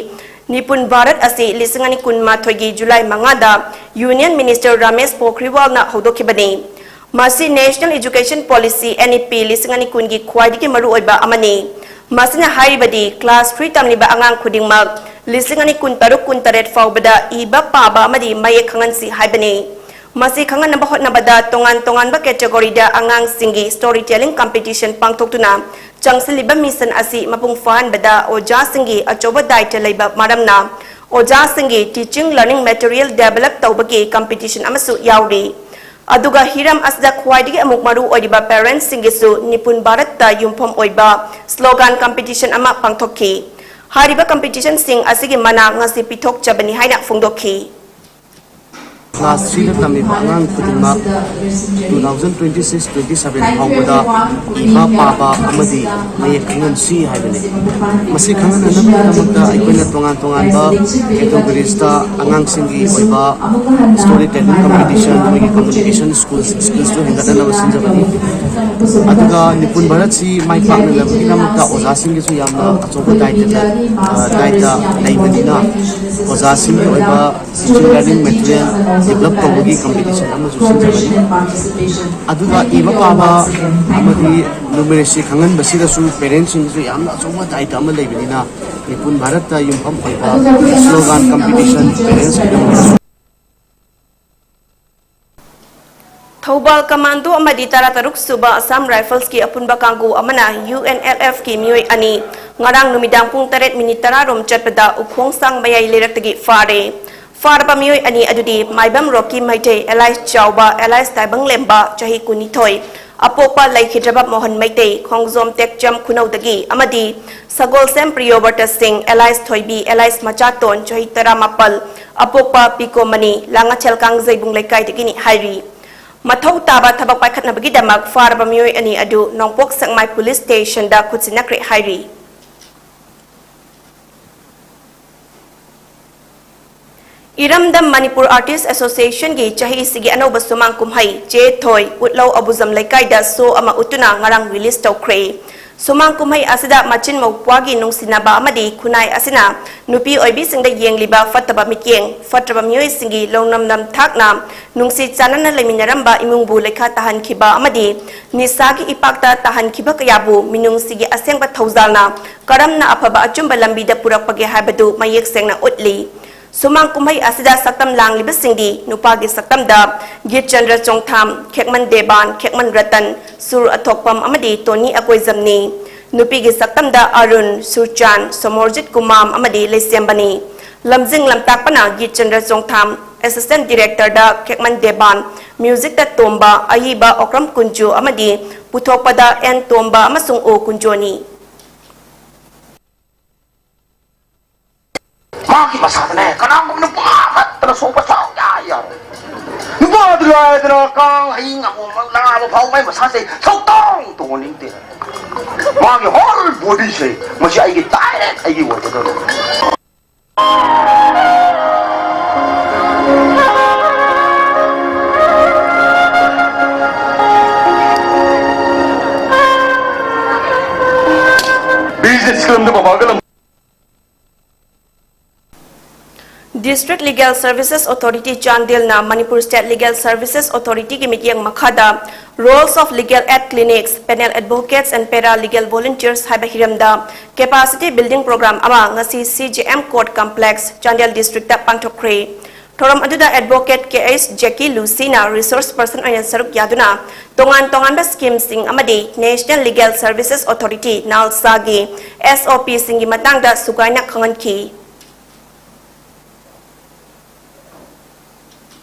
ꯅꯤꯄꯨꯟ Bharat ꯑꯁꯤ ꯂꯤꯁꯤꯡ ꯑꯅꯤ ꯀꯨꯟꯃꯥꯊꯣꯏꯒꯤ ꯖꯨꯂꯥꯏ ꯃꯉꯥꯗ Union Minister ꯔꯥꯃꯦꯁ ꯄꯣꯈ꯭ꯔꯤꯋꯥꯜꯅ ꯍꯧꯗꯣꯛꯈꯤꯕꯅꯤ꯫ ꯃꯁꯤ National Education Policy N E P ꯂꯤꯁꯤꯡ ꯑꯅꯤ ꯀꯨꯟꯒꯤ ꯈ꯭ꯋꯥꯏꯗꯒꯤ ꯃꯔꯨꯑꯣꯏꯕ ꯑꯃꯅꯤ꯫ ꯃꯁꯤꯅ ꯍꯥꯏꯔꯤꯕꯗꯤ class three ꯇꯝꯂꯤꯕ ꯑꯉꯥꯡ ꯈꯨꯗꯤꯡꯃꯛ ꯂꯤꯁꯤꯡ ꯑꯅꯤ ꯀꯨꯟꯇꯔꯨꯛ ꯀꯨꯟꯇꯔꯦꯠ ꯐꯥꯎꯕꯗ ꯏꯕ ꯄꯥꯕ ꯑꯃꯗꯤ ꯃꯌꯦꯛ ꯈꯪꯍꯟꯁꯤ ꯍꯥꯏꯕꯅꯤ꯫ ꯃꯁꯤ ꯈꯪꯍꯟꯅꯕ ꯍꯣꯠꯅꯕꯗ ꯇꯣꯉꯥꯟ ꯇꯣꯉꯥꯟꯕ category ꯗ ꯑꯉꯥꯡꯁꯤꯡꯒꯤ story telling competition ꯄꯥꯡꯊꯣꯛꯇꯨꯅ ꯆꯪꯁꯤꯜꯂꯤꯕ mission ꯑꯁꯤ ꯃꯄꯨꯡ ꯐꯥꯍꯟꯕꯗ ꯑꯣꯖꯥꯁꯤꯡꯒꯤ ꯑꯆꯧꯕ ꯗꯥꯏꯇ ꯂꯩꯕ ꯃꯔꯝꯅ ꯑꯣꯖꯥꯁꯤꯡꯒꯤ teaching learning material develop ꯇꯧꯕꯒꯤ competition ꯑꯃꯁꯨ ꯌꯥꯎꯔꯤ꯫ ꯑꯗꯨꯒ ꯍꯤꯔꯝ ꯑꯁꯤꯗ ꯈ꯭ꯋꯥꯏꯗꯒꯤ ꯑꯃꯨꯛ ꯃꯔꯨ ꯑꯣꯏꯔꯤꯕ parents ꯁꯤꯡꯒꯤꯁꯨ ꯅꯤꯄꯨꯟ ꯚꯥꯔꯠꯇ ꯌꯨꯝꯐꯝ ꯑꯣꯏꯕ slogan competition ꯑꯃ ꯄꯥꯡꯊꯣꯛꯈꯤ꯫ ꯍꯥꯏꯔꯤꯕ competition ꯁꯤꯡ ꯑꯁꯤꯒꯤ ꯃꯅꯥ ꯉꯁꯤ ꯄꯤꯊꯣꯛꯆꯕꯅꯤ ꯍꯥꯏꯅ ꯐꯣꯡꯗꯣꯛꯈꯤ꯫ Class three ꯗ ꯇꯝꯂꯤꯕ ꯑꯉꯥꯡ ꯈꯨꯗꯤꯡꯃꯛ two thousand twenty six twenty seven ꯐꯥꯎꯕꯗ ꯏꯕ ꯄꯥꯕ ꯑꯃꯗꯤ ꯃꯌꯦꯛ ꯈꯪꯍꯟꯁꯤ ꯍꯥꯏꯕꯅꯤ꯫ ꯃꯁꯤ ꯈꯪꯍꯟꯅꯅꯕꯒꯤꯗꯃꯛꯇ ꯑꯩꯈꯣꯏꯅ ꯇꯣꯉꯥꯟ ꯇꯣꯉꯥꯟꯕ categories ꯇ ꯑꯉꯥꯡꯁꯤꯡꯒꯤ ꯑꯣꯏꯕ story telling competition, ꯃꯣꯏꯒꯤ communication skills, skills ꯇꯨ ꯍꯦꯟꯒꯠꯅꯅꯕ ꯁꯤꯟꯖꯕꯅꯤ꯫ ꯑꯗꯨꯒ ꯅꯤꯄꯨꯟ ꯚꯥꯔꯠꯁꯤ ꯃꯥꯏ ꯄꯥꯛꯅꯅꯕꯒꯤꯗꯃꯛꯇ ꯑꯣꯖꯥꯁꯤꯡꯒꯤꯁꯨ ꯌꯥꯝꯅ ꯑꯆꯧꯕ ꯗꯥꯏꯇ ꯗꯥꯏꯇ ꯂꯩꯕꯅꯤꯅ ꯑꯣꯖꯥꯁꯤꯡꯒꯤ ꯑꯣꯏꯕ teaching learning material ꯗꯤꯕ꯭ꯂꯞ ꯇꯧꯕꯒꯤ ꯀꯝꯄꯤꯇꯤꯁꯟ ꯑꯃꯁꯨ ꯁꯤꯟꯖꯕꯅꯤ꯫ ꯑꯗꯨꯒ ꯏꯕ ꯄꯥꯕ ꯑꯃꯗꯤ ꯅꯨꯃꯦꯔꯦꯁꯤ ꯈꯪꯍꯟꯕꯁꯤꯗꯁꯨ ꯄꯦꯔꯦꯟꯁꯁꯤꯡꯁꯨ ꯌꯥꯝꯅ ꯑꯆꯧꯕ ꯗꯥꯏꯇ ꯑꯃ ꯂꯩꯕꯅꯤꯅ, ꯃꯤꯄꯨꯝ ꯚꯥꯔꯠꯇ ꯌꯨꯝꯐꯝ ꯑꯣꯏꯕ ꯁ꯭ꯂꯣꯒꯥꯟ ꯀꯝꯄꯤꯇꯤꯁꯟ ꯄꯦꯔꯦꯟꯁꯀꯤꯗꯃꯛꯇꯁꯨ꯫ ꯊꯧꯕꯥꯜ ꯀꯃꯥꯟꯗꯣ ꯑꯃꯗꯤ ꯇꯔꯥꯇꯔꯨꯛ ꯁꯨꯕ ꯑꯁꯥꯝ ꯔꯥꯏꯐꯜꯁꯀꯤ ꯑꯄꯨꯟꯕ ꯀꯥꯡꯕꯨ ꯑꯃꯅ ꯌꯨ ꯑꯦꯟ ꯑꯦꯜ ꯑꯦꯐꯀꯤ ꯃꯤꯑꯣꯏ ꯑꯅꯤ ꯉꯔꯥꯡ ꯅꯨꯃꯤꯗꯥꯡ ꯄꯨꯡ ꯇꯔꯦꯠ ꯃꯤꯅꯤꯠ ꯇꯔꯥ ꯔꯣꯝ ꯆꯠꯄꯗ ꯎꯈꯣꯡꯁꯥꯡ ꯃꯌꯥꯏ ꯂꯩꯔꯛꯇꯒꯤ ꯐꯥꯔꯦ꯫ ꯐꯥꯔꯕ ꯃꯤꯑꯣꯏ ꯑꯅꯤ ꯑꯗꯨꯗꯤ ꯃꯥꯏꯕꯝ ꯔꯣꯛꯀꯤ ꯃꯩꯇꯩ ꯑꯦꯂꯥꯏꯁ ꯆꯥꯎꯕ ꯑꯦꯂꯥꯏꯁ ꯇꯥꯏꯕꯪꯂꯦꯝꯕ ꯆꯍꯤ ꯀꯨꯟꯅꯤꯊꯣꯏ, ꯑꯄꯣꯛꯄ ꯂꯩꯈꯤꯗ꯭ꯔꯕ ꯃꯣꯍꯟ ꯃꯩꯇꯩ ꯈꯣꯡꯖꯣꯝ ꯇꯦꯛꯆꯝ ꯈꯨꯅꯧꯗꯒꯤ ꯑꯃꯗꯤ ꯁꯒꯣꯜꯁꯦꯝ ꯄ꯭ꯔꯤꯌꯣꯕ꯭ꯔꯇ ꯁꯤꯡ ꯑꯦꯂꯥꯏꯁ ꯊꯣꯏꯕꯤ ꯑꯦꯂꯥꯏꯁ ꯃꯆꯥꯇꯣꯟ ꯆꯍꯤ ꯇꯔꯥꯃꯥꯄꯜ, ꯑꯄꯣꯛꯄ ꯄꯤꯀꯣꯃꯅꯤ ꯂꯥꯡꯉꯊꯦꯜ ꯀꯥꯡꯖꯩꯕꯨꯡ ꯂꯩꯀꯥꯏꯗꯒꯤꯅꯤ ꯍꯥꯏꯔꯤ꯫ ꯃꯊꯧ ꯇꯥꯕ ꯊꯕꯛ ꯄꯥꯏꯈꯠꯅꯕꯒꯤꯗꯃꯛ ꯐꯥꯔꯕ ꯃꯤꯑꯣꯏ ꯑꯅꯤ ꯑꯗꯨ ꯅꯣꯡꯄꯣꯛ ꯁꯦꯛꯃꯥꯏ ꯄꯨꯂꯤꯁ ꯁ꯭ꯇꯦꯁꯟꯗ ꯈꯨꯠꯁꯤꯟꯅꯈ꯭ꯔꯦ ꯍꯥꯏꯔꯤ꯫ ꯏꯔꯝꯗꯝ ꯃꯅꯤꯄꯨꯔ ꯑꯥꯔꯇꯤꯁ ꯑꯦꯁꯣꯁꯤꯌꯦꯁꯟꯒꯤ ꯆꯍꯤꯁꯤꯒꯤ ꯑꯅꯧꯕ ꯁꯨꯃꯥꯡ ꯀꯨꯝꯍꯩ ꯆꯦ ꯊꯣꯏ ꯎꯠꯂꯧ ꯑꯕꯨꯖꯝ ꯂꯩꯀꯥꯏꯗ ꯁꯣ ꯑꯃ ꯎꯠꯇꯨꯅ ꯉꯔꯥꯡ ꯔꯤꯂꯤꯖ ꯇꯧꯈ꯭ꯔꯦ꯫ ꯁꯨꯃꯥꯡ ꯀꯨꯝꯍꯩ ꯑꯁꯤꯗ ꯃꯆꯤꯟ ꯃꯧꯄ꯭ꯋꯥꯒꯤ ꯅꯨꯡꯁꯤꯅꯕ ꯑꯃꯗꯤ ꯈꯨꯟꯅꯥꯏ ꯑꯁꯤꯅ ꯅꯨꯄꯤ ꯑꯣꯏꯕꯤꯁꯤꯡꯗ ꯌꯦꯡꯂꯤꯕ ꯐꯠꯇꯕ ꯃꯤꯠꯌꯦꯡ, ꯐꯠꯇ꯭ꯔꯕ ꯃꯤꯑꯣꯏꯁꯤꯡꯒꯤ ꯂꯧꯅꯝ ꯅꯝꯊꯥꯛꯅ ꯅꯨꯡꯁꯤ ꯆꯥꯟꯅꯅ ꯂꯩꯃꯤꯟꯅꯔꯝꯕ ꯏꯃꯨꯡꯕꯨ ꯂꯩꯈꯥ ꯇꯥꯍꯟꯈꯤꯕ ꯑꯃꯗꯤ ꯅꯤꯁꯥꯒꯤ ꯏꯄꯥꯛꯇ ꯇꯥꯍꯟꯈꯤꯕ ꯀꯌꯥꯕꯨ ꯃꯤꯅꯨꯡꯁꯤꯒꯤ ꯑꯁꯦꯡꯕ ꯊꯧꯖꯥꯜꯅ ꯀꯔꯝꯅ ꯑꯐꯕ ꯑꯆꯨꯝꯕ ꯂꯝꯕꯤꯗ ꯄꯨꯔꯛꯄꯒꯦ ꯍꯥꯏꯕꯗꯨ ꯃꯌꯦꯛ ꯁꯦꯡꯅ ꯎꯠꯂꯤ꯫ ꯁꯨꯃꯥꯡ ꯀꯨꯝꯍꯩ ꯑꯁꯤꯗ ꯁꯛꯇꯝ ꯂꯥꯡꯂꯤꯕꯁꯤꯡꯗꯤ ꯅꯨꯄꯥꯒꯤ ꯁꯛꯇꯝꯗ ꯒꯤꯠꯆꯟꯗ꯭ꯔ ꯆꯣꯡꯊꯥꯝ, ꯈꯦꯛꯃꯟ ꯗꯦꯕꯥꯟ, ꯈꯦꯛꯃꯟ ꯔꯇꯟ, ꯁꯨꯔ ꯑꯊꯣꯛꯄꯝ ꯑꯃꯗꯤ ꯇꯣꯅꯤ ꯑꯀꯣꯏꯖꯝꯅꯤ꯫ ꯅꯨꯄꯤꯒꯤ ꯁꯛꯇꯝꯗ ꯑꯔꯨꯟ, ꯁꯨꯔꯆꯥꯟ, ꯁꯣꯃꯣꯔꯖꯤꯠ ꯀꯨꯃꯥꯝ ꯑꯃꯗꯤ ꯂꯩꯁꯦꯝꯕꯅꯤ꯫ ꯂꯝꯖꯤꯡ ꯂꯝꯇꯥꯛꯄꯅ ꯒꯤꯠꯆꯟꯗ꯭ꯔ ꯆꯣꯡꯊꯥꯝ, ꯑꯦꯁꯤꯁꯇꯦꯟ ꯗꯤꯔꯦꯛꯇꯔꯗ ꯈꯦꯛꯃꯟ ꯗꯦꯕꯥꯟ, ꯃ꯭ꯌꯨꯖꯤꯛꯇ ꯇꯣꯝꯕ ꯑꯍꯤꯕ ꯑꯣꯀ꯭ꯔꯝ ꯀꯨꯟꯖꯨ ꯑꯃꯗꯤ ꯄꯨꯊꯣꯛꯄꯗ ꯑꯦꯟ ꯇꯣꯝꯕ ꯑꯃꯁꯨꯡ ꯑꯣ ꯀꯨꯟꯖꯣꯅꯤ꯫ ꯃꯥꯒꯤ ꯃꯁꯥꯗꯅꯦ ꯀꯅꯥꯒꯨꯝꯕ ꯅꯨꯄꯥ ꯑꯃꯠꯇꯅ ꯁꯣꯛꯄ ꯁꯨꯡꯌꯥ ꯌꯥꯔꯣꯏ꯫ ꯅꯨꯄꯥꯗꯨ ꯂꯥꯏꯔꯗꯅ ꯀꯥꯡ ꯍꯌꯤꯡ ꯑꯃꯣꯝ ꯅꯥꯕ ꯐꯥꯎ ꯃꯥꯏ ꯃꯁꯥꯁꯦ ꯁꯧꯇꯣꯡ ꯇꯣꯡꯍꯟꯅꯤꯡꯗꯦ꯫ ꯃꯥꯒꯤ ꯍꯣꯜ ꯕꯣꯗꯤꯁꯦ ꯃꯁꯤ ꯑꯩꯒꯤ ꯗꯥꯏꯔꯦꯛ ꯑꯩꯒꯤ ꯑꯣꯏꯒꯗꯕꯅꯤ꯫ ꯕꯤꯖꯤꯅꯦꯁ ꯂꯝꯗ ꯕꯕꯥꯒ ꯂꯝ District Legal Services Authority ꯆꯥꯟꯗꯦꯜꯅ Manipur State Legal Services Authorityꯒꯤ ꯃꯤꯠꯌꯦꯡ ꯃꯈꯥꯗ Roles of Legal Aid Clinics, Panel Advocates and Paralegal Volunteers ꯍꯥꯏꯕ ꯍꯤꯔꯝꯗ Capacity Building Program ꯑꯃ ꯉꯁꯤ C J M Court Complex, Chandel Districtꯇ ꯄꯥꯡꯊꯣꯛꯈ꯭ꯔꯦ꯫ ꯊꯧꯔꯝ ꯑꯗꯨꯗ Advocate K H Jackie Lucyꯅ Resource Person ꯑꯣꯏꯅ ꯁꯔꯨꯛ ꯌꯥꯗꯨꯅ ꯇꯣꯉꯥꯟ ꯇꯣꯉꯥꯟꯕ schemeꯁꯤꯡ ꯑꯃꯗꯤ National Legal Services Authority, NALSAꯒꯤ S O Pꯁꯤꯡꯒꯤ ꯃꯇꯥꯡꯗ ꯁꯨꯒꯥꯏꯅ ꯈꯪꯍꯟꯈꯤ꯫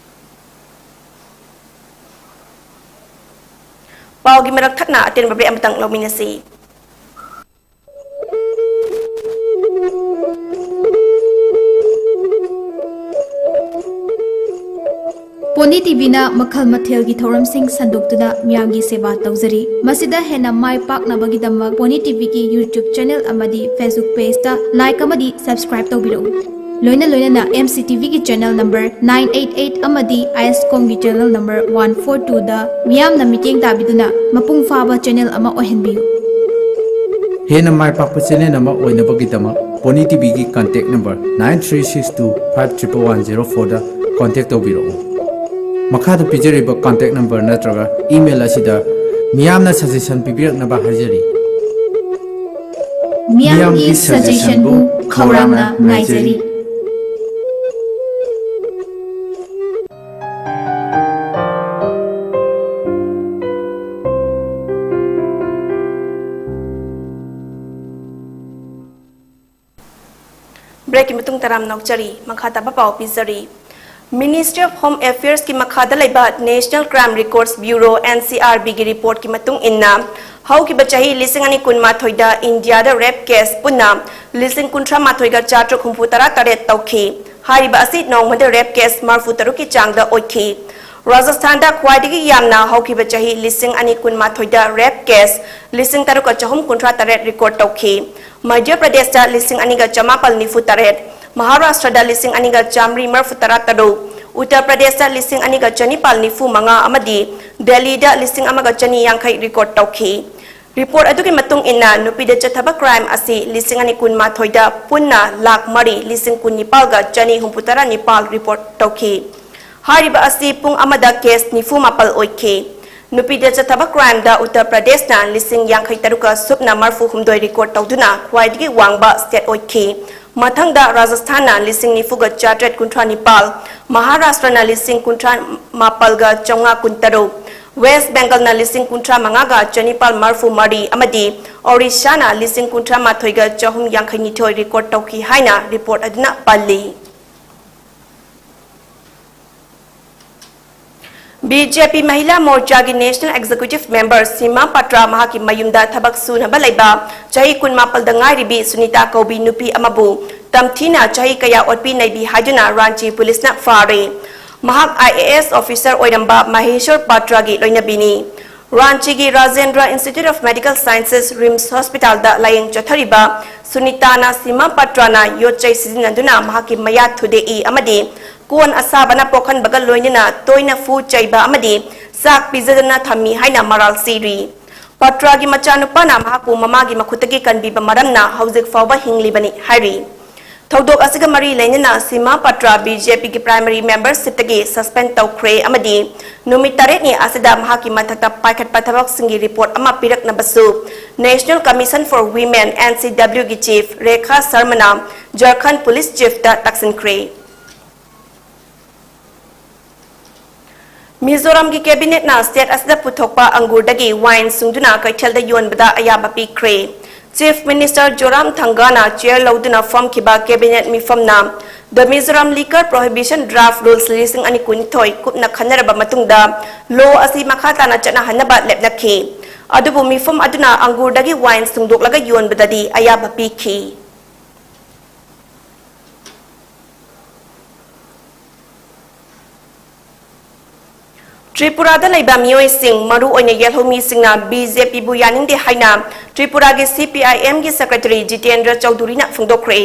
ꯄꯥꯎꯒꯤ ꯃꯔꯛ ꯊꯠꯅ ꯑꯇꯦꯟꯕ break ꯑꯃꯇꯪ ꯂꯧꯃꯤꯟꯅꯁꯤ꯫ ꯄꯣꯅꯤ ꯇꯤꯚꯤꯅ ꯃꯈꯜ ꯃꯊꯦꯜꯒꯤ ꯊꯧꯔꯝꯁꯤꯡ ꯁꯟꯗꯣꯛꯇꯨꯅ ꯃꯤꯌꯥꯝꯒꯤ ꯁꯦꯕꯥ ꯇꯧꯖꯔꯤ꯫ ꯃꯁꯤꯗ ꯍꯦꯟꯅ ꯃꯥꯏ ꯄꯥꯛꯅꯕꯒꯤꯗꯃꯛ ꯄꯣꯅꯤ ꯇꯤꯚꯤꯒꯤ YouTube channel ꯑꯃꯗꯤ Facebook pageꯇ like ꯑꯃꯗꯤ subscribe ꯇꯧꯕꯤꯔꯛꯎ꯫ ꯂꯣꯏꯅ ꯂꯣꯏꯅꯅ M C T Vꯒꯤ channel number nine eight eight ꯑꯃꯗꯤ ISCOMꯒꯤ channel number one four twoꯗ ꯃꯤꯌꯥꯝꯅ ꯃꯤꯠꯌꯦꯡ ꯇꯥꯕꯤꯗꯨꯅ ꯃꯄꯨꯡ ꯐꯥꯕ channel ꯑꯃ ꯑꯣꯏꯍꯟꯕꯤꯌꯨ꯫ ꯍꯦꯟꯅ ꯃꯥꯏ ꯄꯥꯛꯄ channel ꯑꯃ ꯑꯣꯏꯅꯕꯒꯤꯗꯃꯛ Pony TVꯒꯤ contact number nine three six two five triple one zero fourꯗ contact ꯇꯧꯕꯤꯔꯛꯎ꯫ ꯃꯈꯥꯗ ꯄꯤꯖꯔꯤꯕ contact number ꯅꯠꯇ꯭ꯔꯒ email ꯑꯁꯤꯗ ꯃꯤꯌꯥꯝꯅ suggestion ꯄꯤꯕꯤꯔꯛꯅꯕ ꯍꯥꯏꯖꯔꯤ꯫ ꯃꯤꯌꯥꯝꯒꯤ suggestionꯕꯨ ꯈꯧꯔꯥꯡꯅ ꯉꯥꯏꯖꯔꯤ꯫ Breakꯀꯤ ꯃꯇꯨꯡ ꯇꯔꯥꯝꯅ ꯑꯣꯛꯆꯔꯤ꯫ ꯃꯈꯥ ꯇꯥꯕ ꯄꯥꯎ ꯄꯤꯖꯔꯤ꯫ Ministry of Home Affairsꯀꯤ ꯃꯈꯥꯗ ꯂꯩꯕ National Crime Records Bureau, NCRBꯒꯤ reportꯀꯤ ꯃꯇꯨꯡ ꯏꯟꯅ, ꯍꯧꯈꯤꯕ ꯆꯍꯤ ꯂꯤꯁꯤꯡ ꯑꯅꯤ ꯀꯨꯟꯃꯥꯊꯣꯏꯗ ꯏꯟꯗꯤꯌꯥꯗ rape case ꯄꯨꯟꯅ ꯂꯤꯁꯤꯡ ꯀꯨꯟꯊ꯭ꯔꯥ ꯃꯥꯊꯣꯏꯒ ꯆꯥꯇ꯭ꯔꯨꯛ ꯍꯨꯝꯐꯨ ꯇꯔꯥ ꯇꯔꯦꯠ ꯇꯧꯈꯤ꯫ ꯍꯥꯏꯔꯤꯕ ꯑꯁꯤ ꯅꯣꯡꯃꯗ rape case ꯃꯔꯤꯐꯨ ꯇꯔꯨꯛꯀꯤ ꯆꯥꯡꯗ ꯑꯣꯏꯈꯤ꯫ ꯔꯥꯖꯁꯊꯥꯟꯗ ꯈ꯭ꯋꯥꯏꯗꯒꯤ ꯌꯥꯝꯅ ꯍꯧꯈꯤꯕ ꯆꯍꯤ ꯂꯤꯁꯤꯡ ꯑꯅꯤ ꯀꯨꯟꯃꯥꯊꯣꯏꯗ rape case ꯂꯤꯁꯤꯡ ꯇꯔꯨꯛꯀ ꯆꯍꯨꯝ ꯀꯨꯟꯊ꯭ꯔꯥ ꯇꯔꯦꯠ record ꯇꯧꯈꯤ꯫ ꯃꯙ꯭ꯌ ꯄ꯭ꯔꯗꯦꯁꯇ ꯂꯤꯁꯤꯡ ꯑꯅꯤꯒ ꯆꯃꯥꯄꯜ ꯅꯤꯐꯨ ꯇꯔꯦꯠ, ꯃꯍꯥꯔꯥꯁꯇ꯭ꯔꯗ ꯂꯤꯁꯤꯡ ꯑꯅꯤꯒ ꯆꯥꯃꯔꯤ ꯃꯔꯤꯐꯨ ꯇꯔꯥ ꯇꯔꯨꯛ, ꯎꯠꯇꯔ ꯄ꯭ꯔꯗꯦꯁꯇ ꯂꯤꯁꯤꯡ ꯑꯅꯤꯒ ꯆꯅꯤꯄꯥꯜ ꯅꯤꯐꯨ ꯃꯉꯥ ꯑꯃꯗꯤ ꯗꯦꯜꯂꯤꯗ ꯂꯤꯁꯤꯡ ꯑꯃꯒ ꯆꯅꯤ ꯌꯥꯡꯈꯩ record ꯇꯧꯈꯤ꯫ Report ꯑꯗꯨꯒꯤ ꯃꯇꯨꯡ ꯏꯟꯅ, ꯅꯨꯄꯤꯗ ꯆꯠꯊꯕ crime ꯑꯁꯤ ꯂꯤꯁꯤꯡ ꯑꯅꯤ ꯀꯨꯟꯃꯥꯊꯣꯏꯗ ꯄꯨꯟꯅ ꯂꯥꯈ ꯃꯔꯤ ꯂꯤꯁꯤꯡ ꯀꯨꯟꯅꯤꯄꯥꯜꯒ ꯆꯅꯤ ꯍꯨꯝꯐꯨꯇꯔꯥ ꯅꯤꯄꯥꯜ report ꯇꯧꯈꯤ꯫ ꯍꯥꯏꯔꯤꯕ ꯑꯁꯤ ꯄꯨꯡ ꯑꯃꯗ case ꯅꯤꯐꯨ ꯃꯥꯄꯜ ꯑꯣꯏꯈꯤ꯫ ꯅꯨꯄꯤꯗ ꯆꯠꯊꯕ crimeꯗ ꯎꯠꯇꯔ ꯄ꯭ꯔꯗꯦꯁꯅ ꯂꯤꯁꯤꯡ ꯌꯥꯡꯈꯩ ꯇꯔꯨꯛꯀ ꯁꯨꯞꯅ ꯃꯔꯤꯐꯨ ꯍꯨꯝꯗꯣꯏ record ꯇꯧꯗꯨꯅ ꯈ꯭ꯋꯥꯏꯗꯒꯤ ꯋꯥꯡꯕ state ꯑꯣꯏꯈꯤ꯫ ꯃꯊꯪꯗ ꯔꯥꯖꯁꯊꯥꯟꯅ ꯂꯤꯁꯤꯡ ꯅꯤꯐꯨꯒ ꯆꯥꯇ꯭ꯔꯦꯠ ꯀꯨꯟꯊ꯭ꯔꯥ ꯅꯤꯄꯥꯜ, ꯃꯍꯥꯔꯥꯁꯇ꯭ꯔꯅ ꯂꯤꯁꯤꯡ ꯀꯨꯟꯊ꯭ꯔꯥ ꯃꯥꯄꯜꯒ ꯆꯥꯝꯃꯉꯥ ꯀꯨꯟꯇꯔꯨꯛ, ꯋꯦꯁ꯭ꯠ ꯕꯦꯡꯒꯜꯅ ꯂꯤꯁꯤꯡ ꯀꯨꯟꯊ꯭ꯔꯥ ꯃꯉꯥꯒ ꯆꯅꯤꯄꯥꯜ ꯃꯔꯤꯐꯨ ꯃꯔꯤ ꯑꯃꯗꯤ ꯑꯣꯔꯤꯁꯥꯅ ꯂꯤꯁꯤꯡ ꯀꯨꯟꯊ꯭ꯔꯥ ꯃꯥꯊꯣꯏꯒ ꯆꯍꯨꯝ ꯌꯥꯡꯈꯩ ꯅꯤꯊꯣꯏ record ꯇꯧꯈꯤ ꯍꯥꯏꯅ report ꯑꯗꯨꯅ ꯄꯜꯂꯤ꯫ ꯕꯤ ꯖꯦ ꯄꯤ ꯃꯍꯤꯂꯥ ꯃꯣꯔꯆꯥꯒꯤ National Executive Member ꯁꯤꯃꯥ ꯄꯥꯇ꯭ꯔꯥ ꯃꯍꯥꯛꯀꯤ ꯃꯌꯨꯝꯗ ꯊꯕꯛ ꯁꯨꯅꯕ ꯂꯩꯕ ꯆꯍꯤ ꯀꯨꯟꯃꯥꯄꯜꯗ ꯉꯥꯏꯔꯤꯕꯤ ꯁꯨꯅꯤꯇꯥ ꯀꯧꯕꯤ ꯅꯨꯄꯤ ꯑꯃꯕꯨ ꯇꯝꯊꯤꯅ ꯆꯍꯤ ꯀꯌꯥ ꯑꯣꯠꯄꯤ ꯅꯩꯕꯤ ꯍꯥꯏꯗꯨꯅ ꯔꯥꯟꯆꯤ ꯄꯨꯂꯤꯁꯅ ꯐꯥꯔꯦ꯫ ꯃꯍꯥꯛ ꯑꯥꯏ ꯑꯦ ꯑꯦꯁ officer ꯑꯣꯏꯔꯝꯕ ꯃꯍꯦꯁ꯭ꯋꯔ ꯄꯥꯇ꯭ꯔꯥꯒꯤ ꯂꯣꯏꯅꯕꯤꯅꯤ꯫ ꯔꯥꯟꯆꯤꯒꯤ Rajendra Institute of Medical Sciences, RIMS ꯍꯣꯁꯄꯤꯇꯥꯜꯗ ꯂꯥꯌꯦꯡ ꯆꯠꯊꯔꯤꯕ ꯁꯨꯅꯤꯇꯥꯅ ꯁꯤꯃꯥ ꯄꯥꯇ꯭ꯔꯥꯅ ꯌꯣꯠ ꯆꯩ ꯁꯤꯖꯤꯟꯅꯗꯨꯅ ꯃꯍꯥꯛꯀꯤ ꯃꯌꯥ ꯊꯨꯗꯦꯛꯏ ꯑꯃꯗꯤ ꯀꯣꯟ ꯑꯁꯥꯕꯅ ꯄꯣꯛꯍꯟꯕꯒ ꯂꯣꯏꯅꯅ ꯇꯣꯏꯅ ꯐꯨ ꯆꯩꯕ ꯑꯃꯗꯤ ꯆꯥꯛ ꯄꯤꯖꯗꯅ ꯊꯝꯃꯤ ꯍꯥꯏꯅ ꯃꯔꯥꯜ ꯁꯤꯔꯤ꯫ ꯄꯥꯇ꯭ꯔꯥꯒꯤ ꯃꯆꯥꯅꯨꯄꯥꯅ ꯃꯍꯥꯛꯄꯨ ꯃꯃꯥꯒꯤ ꯃꯈꯨꯠꯇꯒꯤ ꯀꯟꯕꯤꯕ ꯃꯔꯝꯅ ꯍꯧꯖꯤꯛ ꯐꯥꯎꯕ ꯍꯤꯡꯂꯤꯕꯅꯤ ꯍꯥꯏꯔꯤ꯫ ꯊꯧꯗꯣꯛ ꯑꯁꯤꯒ ꯃꯔꯤ ꯂꯩꯅꯅ ꯁꯤꯃꯥ ꯄꯥꯇ꯭ꯔꯥ ꯕꯤ ꯖꯦ ꯄꯤꯒꯤ primary membershipꯇꯒꯤ suspend ꯇꯧꯈ꯭ꯔꯦ ꯑꯃꯗꯤ ꯅꯨꯃꯤꯠ ꯇꯔꯦꯠꯅꯤ ꯑꯁꯤꯗ ꯃꯍꯥꯛꯀꯤ ꯃꯊꯛꯇ ꯄꯥꯏꯈꯠꯄ ꯊꯕꯛꯁꯤꯡꯒꯤ report ꯑꯃ ꯄꯤꯔꯛꯅꯕꯁꯨ National Commission for Women, N C W ꯒꯤ chief ꯔꯦꯈꯥ ꯁꯔꯃꯅ ꯖꯔꯈꯟ police chiefꯇ ꯇꯥꯛꯁꯤꯟꯈ꯭ꯔꯦ꯫ ꯃꯤꯖꯣꯔꯥꯝꯒꯤ cabinetꯅ state ꯑꯁꯤꯗ ꯄꯨꯊꯣꯛꯄ ꯑꯪꯒꯨꯔꯗꯒꯤ wine ꯁꯨꯡꯗꯨꯅ ꯀꯩꯊꯦꯜꯗ ꯌꯣꯟꯕꯗ ꯑꯌꯥꯕ ꯄꯤꯈ꯭ꯔꯦ꯫ Chief Minister ꯖꯣꯔꯥꯝ ꯊꯪꯒꯥꯅ chair ꯂꯧꯗꯨꯅ ꯐꯝꯈꯤꯕ cabinet ꯃꯤꯐꯝꯅ The Mizoram Liquor Prohibition Draft Rules ꯂꯤꯁꯤꯡ ꯑꯅꯤ ꯀꯨꯟꯅꯤꯊꯣꯏ ꯀꯨꯞꯅ ꯈꯟꯅꯔꯕ ꯃꯇꯨꯡꯗ law ꯑꯁꯤ ꯃꯈꯥ ꯇꯥꯅ ꯆꯠꯅꯍꯟꯅꯕ ꯂꯦꯞꯅꯈꯤ꯫ ꯑꯗꯨꯕꯨ ꯃꯤꯐꯝ ꯑꯗꯨꯅ ꯑꯪꯒꯨꯔꯗꯒꯤ wine ꯁꯨꯡꯗꯣꯛꯂꯒ ꯌꯣꯟꯕꯗꯗꯤ ꯑꯌꯥꯕ ꯄꯤꯈꯤ꯫ ꯇ꯭ꯔꯤꯄꯨꯔꯥꯗ ꯂꯩꯕ ꯃꯤꯑꯣꯏꯁꯤꯡ, ꯃꯔꯨꯑꯣꯏꯅ ꯌꯦꯜꯍꯧꯃꯤꯁꯤꯡꯅ ꯕꯤ ꯖꯦ ꯄꯤꯕꯨ ꯌꯥꯅꯤꯡꯗꯦ ꯍꯥꯏꯅ ꯇ꯭ꯔꯤꯄꯨꯔꯥꯒꯤ ꯁꯤ ꯄꯤ ꯑꯥꯏ ꯑꯦꯝꯒꯤ secretary ꯖꯤꯇꯦꯟꯗ꯭ꯔ ꯆꯧꯙꯨꯔꯤꯅ ꯐꯣꯡꯗꯣꯛꯈ꯭ꯔꯦ꯫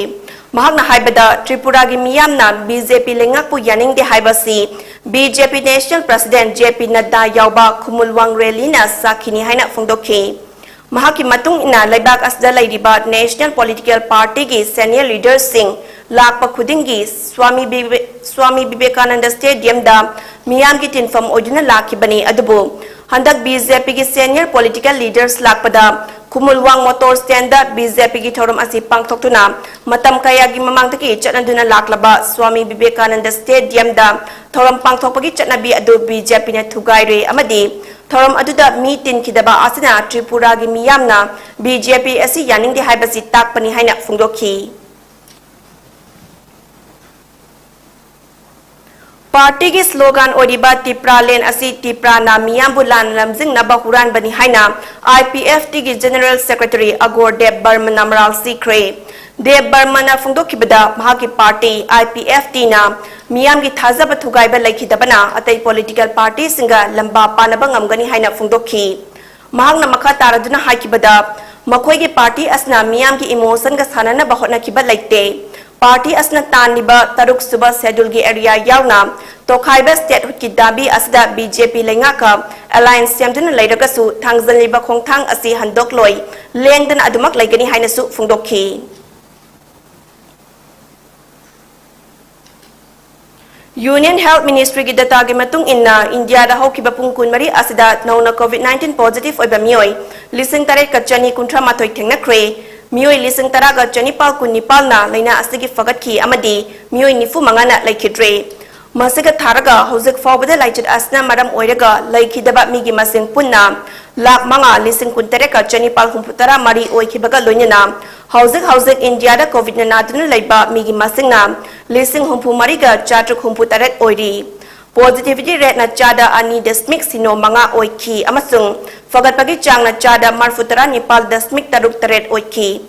ꯃꯍꯥꯛꯅ ꯍꯥꯏꯕꯗ, ꯇ꯭ꯔꯤꯄꯨꯔꯥꯒꯤ ꯃꯤꯌꯥꯝꯅ ꯕꯤ ꯖꯦ ꯄꯤ ꯂꯩꯉꯥꯛꯄꯨ ꯌꯥꯅꯤꯡꯗꯦ ꯍꯥꯏꯕꯁꯤ ꯕꯤ ꯖꯦ ꯄꯤ national president ꯖꯦ ꯄꯤ ꯅꯗ꯭ꯗꯥ ꯌꯥꯎꯕ ꯈꯨꯃꯨꯜꯋꯥꯡ rallyꯅ ꯁꯥꯈꯤꯅꯤ ꯍꯥꯏꯅ ꯐꯣꯡꯗꯣꯛꯈꯤ꯫ ꯃꯍꯥꯛꯀꯤ ꯃꯇꯨꯡ ꯏꯟꯅ ꯂꯩꯕꯥꯛ ꯑꯁꯤꯗ ꯂꯩꯔꯤꯕ national political party ꯒꯤ senior leader ꯁꯤꯡ ꯂꯥꯛꯄ ꯈꯨꯗꯤꯡꯒꯤ ꯁ꯭ꯋꯥꯃꯤ ꯕꯤꯕꯦ-, ꯁ꯭ꯋꯥꯃꯤ ꯕꯤꯕꯦꯀꯥꯅꯟꯗ stadium ꯗ ꯃꯤꯌꯥꯝꯒꯤ ꯇꯤꯟꯐꯝ ꯑꯣꯏꯗꯨꯅ ꯂꯥꯛꯈꯤꯕꯅꯤ꯫ ꯑꯗꯨꯕꯨ ꯍꯟꯗꯛ BJP ꯒꯤ senior political leaders ꯂꯥꯛꯄꯗ ꯈꯨꯃꯨꯜꯋꯥꯡ motor stand ꯗ BJP ꯒꯤ ꯊꯧꯔꯝ ꯑꯁꯤ ꯄꯥꯡꯊꯣꯛꯇꯨꯅ ꯃꯇꯝ ꯀꯌꯥꯒꯤ ꯃꯃꯥꯡꯗꯒꯤ ꯆꯠꯅꯗꯨꯅ ꯂꯥꯛꯂꯕ ꯁ꯭ꯋꯥꯃꯤ ꯕꯤꯕꯦꯀꯥꯅꯟꯗ stadium ꯗ ꯊꯧꯔꯝ ꯄꯥꯡꯊꯣꯛꯄꯒꯤ ꯆꯠꯅꯕꯤ ꯑꯗꯨ BJP ꯅ ꯊꯨꯒꯥꯏꯔꯦ ꯑꯃꯗꯤ ꯊꯧꯔꯝ ꯑꯗꯨꯗ ꯃꯤ ꯇꯤꯟꯈꯤꯗꯕ ꯑꯁꯤꯅ ꯇ꯭ꯔꯤꯄꯨꯔꯥꯒꯤ ꯃꯤꯌꯥꯝꯅ BJP ꯑꯁꯤ ꯌꯥꯅꯤꯡꯗꯦ ꯍꯥꯏꯕꯁꯤ ꯇꯥꯛꯄꯅꯤ ꯍꯥꯏꯅ ꯐꯣꯡꯗꯣꯛꯈꯤ꯫ Party ꯒꯤ slogan ꯑꯣꯏꯔꯤꯕ ꯇꯤꯄ꯭ꯔꯥꯂꯦꯟ ꯑꯁꯤ ꯇꯤꯄ꯭ꯔꯥꯅ ꯃꯤꯌꯥꯝꯕꯨ ꯂꯥꯟꯅ ꯂꯝꯖꯤꯡꯅꯕ ꯍꯨꯔꯥꯟꯕꯅꯤ ꯍꯥꯏꯅ IPFT ꯒꯤ general secretary ꯑꯒꯣꯔ ꯗꯦꯕ ꯕꯔꯃꯟꯅ ꯃꯔꯥꯜ ꯁꯤꯈ꯭ꯔꯦ꯫ ꯗꯦꯕ ꯕꯔꯃꯟꯅ ꯐꯣꯡꯗꯣꯛꯈꯤꯕꯗ ꯃꯍꯥꯛꯀꯤ party IPFT ꯅ ꯃꯤꯌꯥꯝꯒꯤ ꯊꯥꯖꯕ ꯊꯨꯒꯥꯏꯕ ꯂꯩꯈꯤꯗꯕꯅ ꯑꯇꯩ political party ꯁꯤꯡꯒ ꯂꯝꯕꯥ ꯄꯥꯅꯕ ꯉꯝꯒꯅꯤ ꯍꯥꯏꯅ ꯐꯣꯡꯗꯣꯛꯈꯤ꯫ ꯃꯍꯥꯛꯅ ꯃꯈꯥ ꯇꯥꯔꯗꯨꯅ ꯍꯥꯏꯈꯤꯕꯗ, ꯃꯈꯣꯏꯒꯤ party ꯑꯁꯤꯅ ꯃꯤꯌꯥꯝꯒꯤ emotion ꯒ ꯁꯥꯟꯅꯅꯕ ꯍꯣꯠꯅꯈꯤꯕ ꯂꯩꯇꯦ꯫ Party ꯑꯁꯤꯅ ꯇꯥꯟꯂꯤꯕ ꯇꯔꯨꯛ ꯁꯨꯕ schedule ꯒꯤ area ꯌꯥꯎꯅ ꯇꯣꯈꯥꯏꯕ statehood ꯀꯤ ꯗꯥꯕꯤ ꯑꯁꯤꯗ BJP ꯂꯩꯉꯥꯛꯀ alliance ꯁꯦꯝꯗꯨꯅ ꯂꯩꯔꯒꯁꯨ ꯊꯥꯡꯖꯜꯂꯤꯕ ꯈꯣꯡꯊꯥꯡ ꯑꯁꯤ ꯍꯟꯗꯣꯛꯂꯣꯏ, ꯂꯦꯡꯗꯅ ꯑꯗꯨꯃꯛ ꯂꯩꯒꯅꯤ ꯍꯥꯏꯅꯁꯨ ꯐꯣꯡꯗꯣꯛꯈꯤ꯫ Union Health Ministry ꯒꯤ data ꯒꯤ ꯃꯇꯨꯡ ꯏꯟꯅ, ꯏꯟꯗꯤꯌꯥꯗ ꯍꯧꯈꯤꯕ ꯄꯨꯡ ꯀꯨꯟꯃꯔꯤ ꯑꯁꯤꯗ ꯅꯧꯅ COVID nineteen positive ꯑꯣꯏꯕ ꯃꯤꯑꯣꯏ ꯂꯤꯁꯤꯡ ꯇꯔꯦꯠꯀ ꯆꯅꯤ ꯀꯨꯟꯊ꯭ꯔꯥ ꯃꯥꯊꯣꯏ ꯊꯦꯡꯅꯈ꯭ꯔꯦ꯫ ꯃꯤꯑꯣꯏ ꯂꯤꯁꯤꯡ ꯇꯔꯥꯒ ꯆꯅꯤꯄꯥꯜ ꯀꯨꯟꯅꯤꯄꯥꯜꯅ ꯂꯥꯏꯅꯥ ꯑꯁꯤꯒꯤ ꯐꯒꯠꯈꯤ ꯑꯃꯗꯤ ꯃꯤꯑꯣꯏ ꯅꯤꯐꯨ ꯃꯉꯥꯅ ꯂꯩꯈꯤꯗ꯭ꯔꯦ꯫ ꯃꯁꯤꯒ ꯊꯥꯔꯒ ꯍꯧꯖꯤꯛ ꯐꯥꯎꯕꯗ ꯂꯥꯏꯆꯠ ꯑꯁꯤꯅ ꯃꯔꯝ ꯑꯣꯏꯔꯒ ꯂꯩꯈꯤꯗꯕ ꯃꯤꯒꯤ ꯃꯁꯤꯡ ꯄꯨꯟꯅ ꯂꯥꯈ ꯃꯉꯥ ꯂꯤꯁꯤꯡ ꯀꯨꯟꯇꯔꯦꯠꯀ ꯆꯅꯤꯄꯥꯜ ꯍꯨꯝꯐꯨꯇꯔꯥ ꯃꯔꯤ ꯑꯣꯏꯈꯤꯕꯒ ꯂꯣꯏꯅꯅ ꯍꯧꯖꯤꯛ ꯍꯧꯖꯤꯛ ꯏꯟꯗꯤꯌꯥꯗ COVID ꯅ ꯅꯥꯗꯨꯅ ꯂꯩꯕ ꯃꯤꯒꯤ ꯃꯁꯤꯡꯅ ꯂꯤꯁꯤꯡ ꯍꯨꯝꯐꯨ ꯃꯔꯤꯒ ꯆꯥꯇ꯭ꯔꯨꯛ ꯍꯨꯝꯐꯨ ꯇꯔꯦꯠ ꯑꯣꯏꯔꯤ꯫ Positivity rate ꯅ ꯆꯥꯗ ꯑꯅꯤ ꯗꯁꯃꯤꯛ ꯁꯤꯅꯣ ꯃꯉꯥ ꯑꯣꯏꯈꯤ ꯑꯃꯁꯨꯡ ꯐꯒꯠꯄꯒꯤ ꯆꯥꯡꯅ ꯆꯥꯗ ꯃꯔꯤꯐꯨ ꯇꯔꯥ ꯅꯤꯄꯥꯜ ꯗꯁꯃꯤꯛ ꯇꯔꯨꯛ ꯇꯔꯦꯠ ꯑꯣꯏꯈꯤ꯫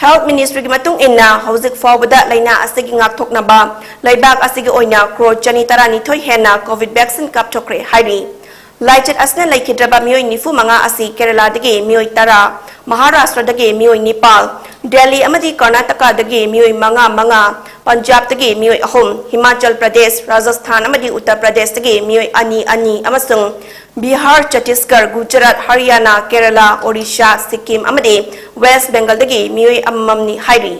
Health Ministry ꯒꯤ ꯃꯇꯨꯡ ꯏꯟꯅ, ꯍꯧꯖꯤꯛ ꯐꯥꯎꯕꯗ ꯂꯥꯏꯅꯥ ꯑꯁꯤꯒꯤ ꯉꯥꯛꯊꯣꯛꯅꯕ ꯂꯩꯕꯥꯛ ꯑꯁꯤꯒꯤ ꯑꯣꯏꯅ ꯀ꯭ꯔꯣꯔ ꯆꯅꯤ ꯇꯔꯥꯅꯤꯊꯣꯏ ꯍꯦꯟꯅ COVID vaccine ꯀꯥꯞꯊꯣꯛꯈ꯭ꯔꯦ ꯍꯥꯏꯔꯤ꯫ ꯂꯥꯏꯆꯠ ꯑꯁꯤꯅ ꯂꯩꯈꯤꯗ꯭ꯔꯕ ꯃꯤꯑꯣꯏ ꯅꯤꯐꯨ ꯃꯉꯥ ꯑꯁꯤ ꯀꯦꯔꯂꯥꯗꯒꯤ ꯃꯤꯑꯣꯏ ꯇꯔꯥ, ꯃꯍꯥꯔꯥꯁꯇ꯭ꯔꯗꯒꯤ ꯃꯤꯑꯣꯏ ꯅꯤꯄꯥꯜ, ꯗꯦꯜꯂꯤ ꯑꯃꯗꯤ ꯀꯔꯅꯥꯇꯀꯥꯗꯒꯤ ꯃꯤꯑꯣꯏ ꯃꯉꯥ ꯃꯉꯥ, ꯄꯟꯖꯥꯕꯇꯒꯤ ꯃꯤꯑꯣꯏ ꯑꯍꯨꯝ, ꯍꯤꯃꯥꯆꯜ ꯄ꯭ꯔꯗꯦꯁ, ꯔꯥꯖꯁꯊꯥꯟ ꯑꯃꯗꯤ ꯎꯠꯇꯔ ꯄ꯭ꯔꯗꯦꯁꯇꯒꯤ ꯃꯤꯑꯣꯏ ꯑꯅꯤ ꯑꯅꯤ ꯑꯃꯁꯨꯡ ꯕꯤꯍꯥꯔ, ꯆꯇꯤꯁꯒꯔ, ꯒꯨꯖꯔꯥꯠ, ꯍꯔꯤꯌꯥꯅꯥ, ꯀꯦꯔꯂꯥ, ꯑꯣꯔꯤꯁꯥ, ꯁꯤꯛꯀꯤꯝ ꯑꯃꯗꯤ ꯋꯦꯁ꯭ꯠ ꯕꯦꯡꯒꯜꯗꯒꯤ ꯃꯤꯑꯣꯏ ꯑꯃꯃꯝꯅꯤ ꯍꯥꯏꯔꯤ꯫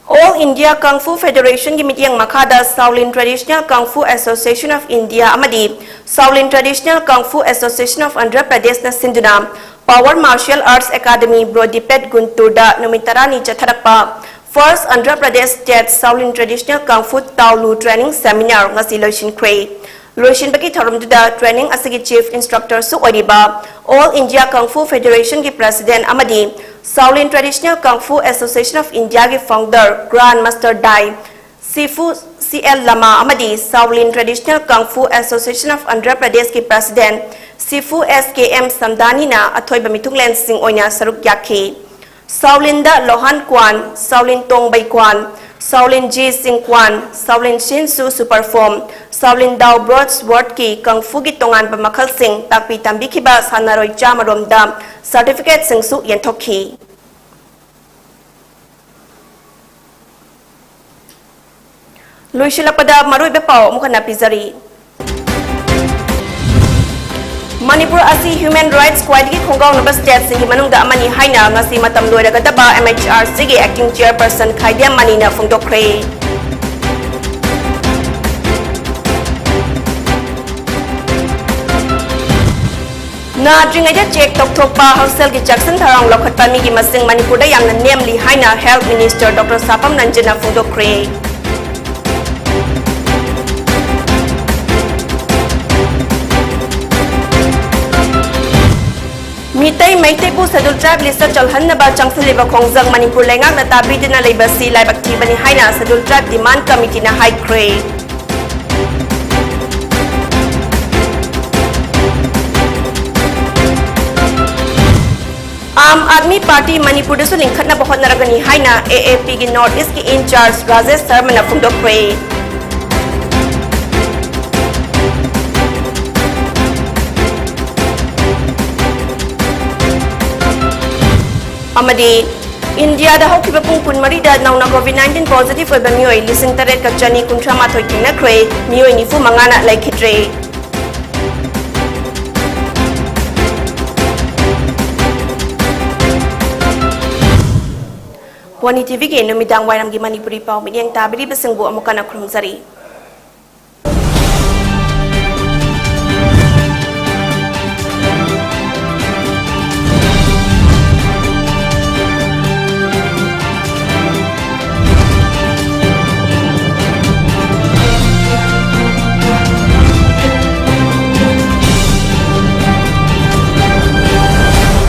All India Kung Fu Federationꯒꯤ ꯃꯤꯠꯌꯦꯡ ꯃꯈꯥꯗ Shaolin Traditional Kung Fu Association of India ꯑꯃꯗꯤ Shaolin Traditional Kung Fu Association of Andhra Pradeshꯅ ꯁꯤꯟꯗꯨꯅ Power Martial Arts Academy ꯕ꯭ꯔꯣꯗꯤꯄꯦꯠ ꯒꯨꯟꯇꯨꯔꯗ ꯅꯨꯃꯤꯠ ꯇꯔꯥꯅꯤ ꯆꯠꯊꯔꯛꯄ First Andhra Pradesh State Shaolin Traditional Kung Fu Taolu Training Seminar ꯉꯁꯤ ꯂꯣꯏꯁꯤꯟꯈ꯭ꯔꯦ꯫ ꯂꯣꯏꯁꯤꯟꯕꯒꯤ ꯊꯧꯔꯝꯗꯨꯗ training ꯑꯁꯤꯒꯤ chief instructorꯁꯨ ꯑꯣꯏꯔꯤꯕ All India Kung Fu Federationꯒꯤ president ꯑꯃꯗꯤ Shaolin Traditional Kung Fu Association of Indiaꯒꯤ founder Grand Master Dai Sifu C L Lama ꯑꯃꯗꯤ Shaolin Traditional Kung Fu Association of Andhra Pradeshꯀꯤ president Sifu S K M Samdaniꯅ ꯑꯊꯣꯏꯕ ꯃꯤꯊꯨꯡꯂꯦꯟꯁꯤꯡ ꯑꯣꯏꯅ ꯁꯔꯨꯛ ꯌꯥꯈꯤ꯫ ꯁꯥꯎꯂꯤꯟꯗ ꯂꯣꯍꯥꯟ ꯀ꯭ꯋꯥꯟ, ꯁꯥꯎꯂꯤꯟ ꯇꯣꯡꯕꯩ ꯀ꯭ꯋꯥꯟ, ꯁꯥꯎꯂꯤꯟ ꯖꯤ ꯁꯤꯡ ꯀ꯭ꯋꯥꯟ, ꯁꯥꯎꯂꯤꯟ ꯁꯤꯟꯁꯨ ꯁꯨꯄꯔ ꯐꯣꯝ, ꯁꯥꯎꯂꯤꯟ ꯗꯥꯎ ꯕ꯭ꯔꯣꯠ ꯁ꯭ꯋꯣꯔꯠꯀꯤ ꯀꯪꯐꯨꯒꯤ ꯇꯣꯉꯥꯟꯕ ꯃꯈꯜꯁꯤꯡ ꯇꯥꯛꯄꯤ ꯇꯝꯕꯤꯈꯤꯕ ꯁꯥꯟꯅꯔꯣꯏ ꯆꯥꯝꯃꯔꯣꯝꯗ ꯁꯔꯇꯤꯐꯤꯀꯦꯠꯁꯤꯡꯁꯨ ꯌꯦꯟꯊꯣꯛꯈꯤ꯫ ꯂꯣꯏꯁꯤꯜꯂꯛꯄꯗ ꯃꯔꯨꯑꯣꯏꯕ ꯄꯥꯎ ꯑꯃꯨꯛ ꯍꯟꯅ ꯄꯤꯖꯔꯤ꯫ ꯃꯅꯤꯄꯨꯔ ꯑꯁꯤ human rights ꯈ꯭ꯋꯥꯏꯗꯒꯤ ꯈꯣꯡꯒꯥꯎꯅꯕ stateꯁꯤꯡꯒꯤ ꯃꯅꯨꯡꯗ ꯑꯃꯅꯤ ꯍꯥꯏꯅ ꯉꯁꯤ ꯃꯇꯝ ꯂꯣꯏꯔꯒꯗꯕ M H R Cꯒꯤ acting chairperson ꯈꯥꯏꯗꯦꯝ ꯃꯅꯤꯅ ꯐꯣꯡꯗꯣꯛꯈ꯭ꯔꯦ꯫ ꯅꯥꯗ꯭ꯔꯤꯉꯩꯗ check ꯇꯧꯊꯣꯛꯄ, ꯍꯛꯁꯦꯜꯒꯤ ꯆꯦꯛꯁꯤꯟ ꯊꯧꯔꯥꯡ ꯂꯧꯈꯠꯄ ꯃꯤꯒꯤ ꯃꯁꯤꯡ ꯃꯅꯤꯄꯨꯔꯗ ꯌꯥꯝꯅ ꯅꯦꯝꯂꯤ ꯍꯥꯏꯅ Health Minister Doctor ꯁꯥꯄꯝ ꯔꯟꯖꯟꯅ ꯐꯣꯡꯗꯣꯛꯈ꯭ꯔꯦ꯫ Meitei ꯃꯩꯇꯩꯕꯨ Scheduled Tribe listꯇ ꯆꯜꯍꯟꯅꯕ ꯆꯪꯁꯤꯜꯂꯤꯕ ꯈꯣꯡꯖꯪ ꯃꯅꯤꯄꯨꯔ ꯂꯩꯉꯥꯛꯅ ꯇꯥꯕꯤꯗꯨꯅ ꯂꯩꯕꯁꯤ ꯂꯥꯏꯕꯛ ꯊꯤꯕꯅꯤ ꯍꯥꯏꯅ Scheduled Tribe Demand Committeeꯅ ꯍꯥꯏꯈ꯭ꯔꯦ꯫ ꯑꯥꯝ ꯑꯥꯗꯃꯤ ꯄꯥꯔꯇꯤ ꯃꯅꯤꯄꯨꯔꯗꯁꯨ ꯂꯤꯡꯈꯠꯅꯕ ꯍꯣꯠꯅꯔꯒꯅꯤ ꯍꯥꯏꯅ A A Pꯒꯤ North Eastꯀꯤ in charge Rajesh ꯁꯔꯃꯅ ꯐꯣꯡꯗꯣꯛꯈ꯭ꯔꯦ꯫ ꯑꯃꯗꯤ ꯏꯟꯗꯤꯌꯥꯗ ꯍꯧꯈꯤꯕ ꯄꯨꯡ ꯀꯨꯟꯃꯔꯤꯗ ꯅꯧꯅ ꯀꯣꯚꯤꯗ ꯅꯥꯏꯟꯇꯤꯟ ꯄꯣꯖꯤꯇꯤꯚ ꯑꯣꯏꯕ ꯃꯤꯑꯣꯏ ꯂꯤꯁꯤꯡ ꯇꯔꯦꯠꯀ ꯆꯅꯤ ꯀꯨꯟꯊ꯭ꯔꯥ ꯃꯥꯊꯣꯏ ꯊꯦꯡꯅꯈ꯭ꯔꯦ, ꯃꯤꯑꯣꯏ ꯅꯤꯐꯨ ꯃꯉꯥꯅ ꯂꯩꯈꯤꯗ꯭ꯔꯦ꯫ ꯋꯥꯅꯤ ꯇꯤꯚꯤꯒꯤ ꯅꯨꯃꯤꯗꯥꯡ ꯋꯥꯏꯔꯝꯒꯤ ꯃꯅꯤꯄꯨꯔꯤ ꯄꯥꯎ ꯃꯤꯠꯌꯦꯡ ꯇꯥꯕꯤꯔꯤꯕꯁꯤꯡꯕꯨ ꯑꯃꯨꯛ ꯍꯟꯅ ꯈꯨꯔꯨꯝꯖꯔꯤ꯫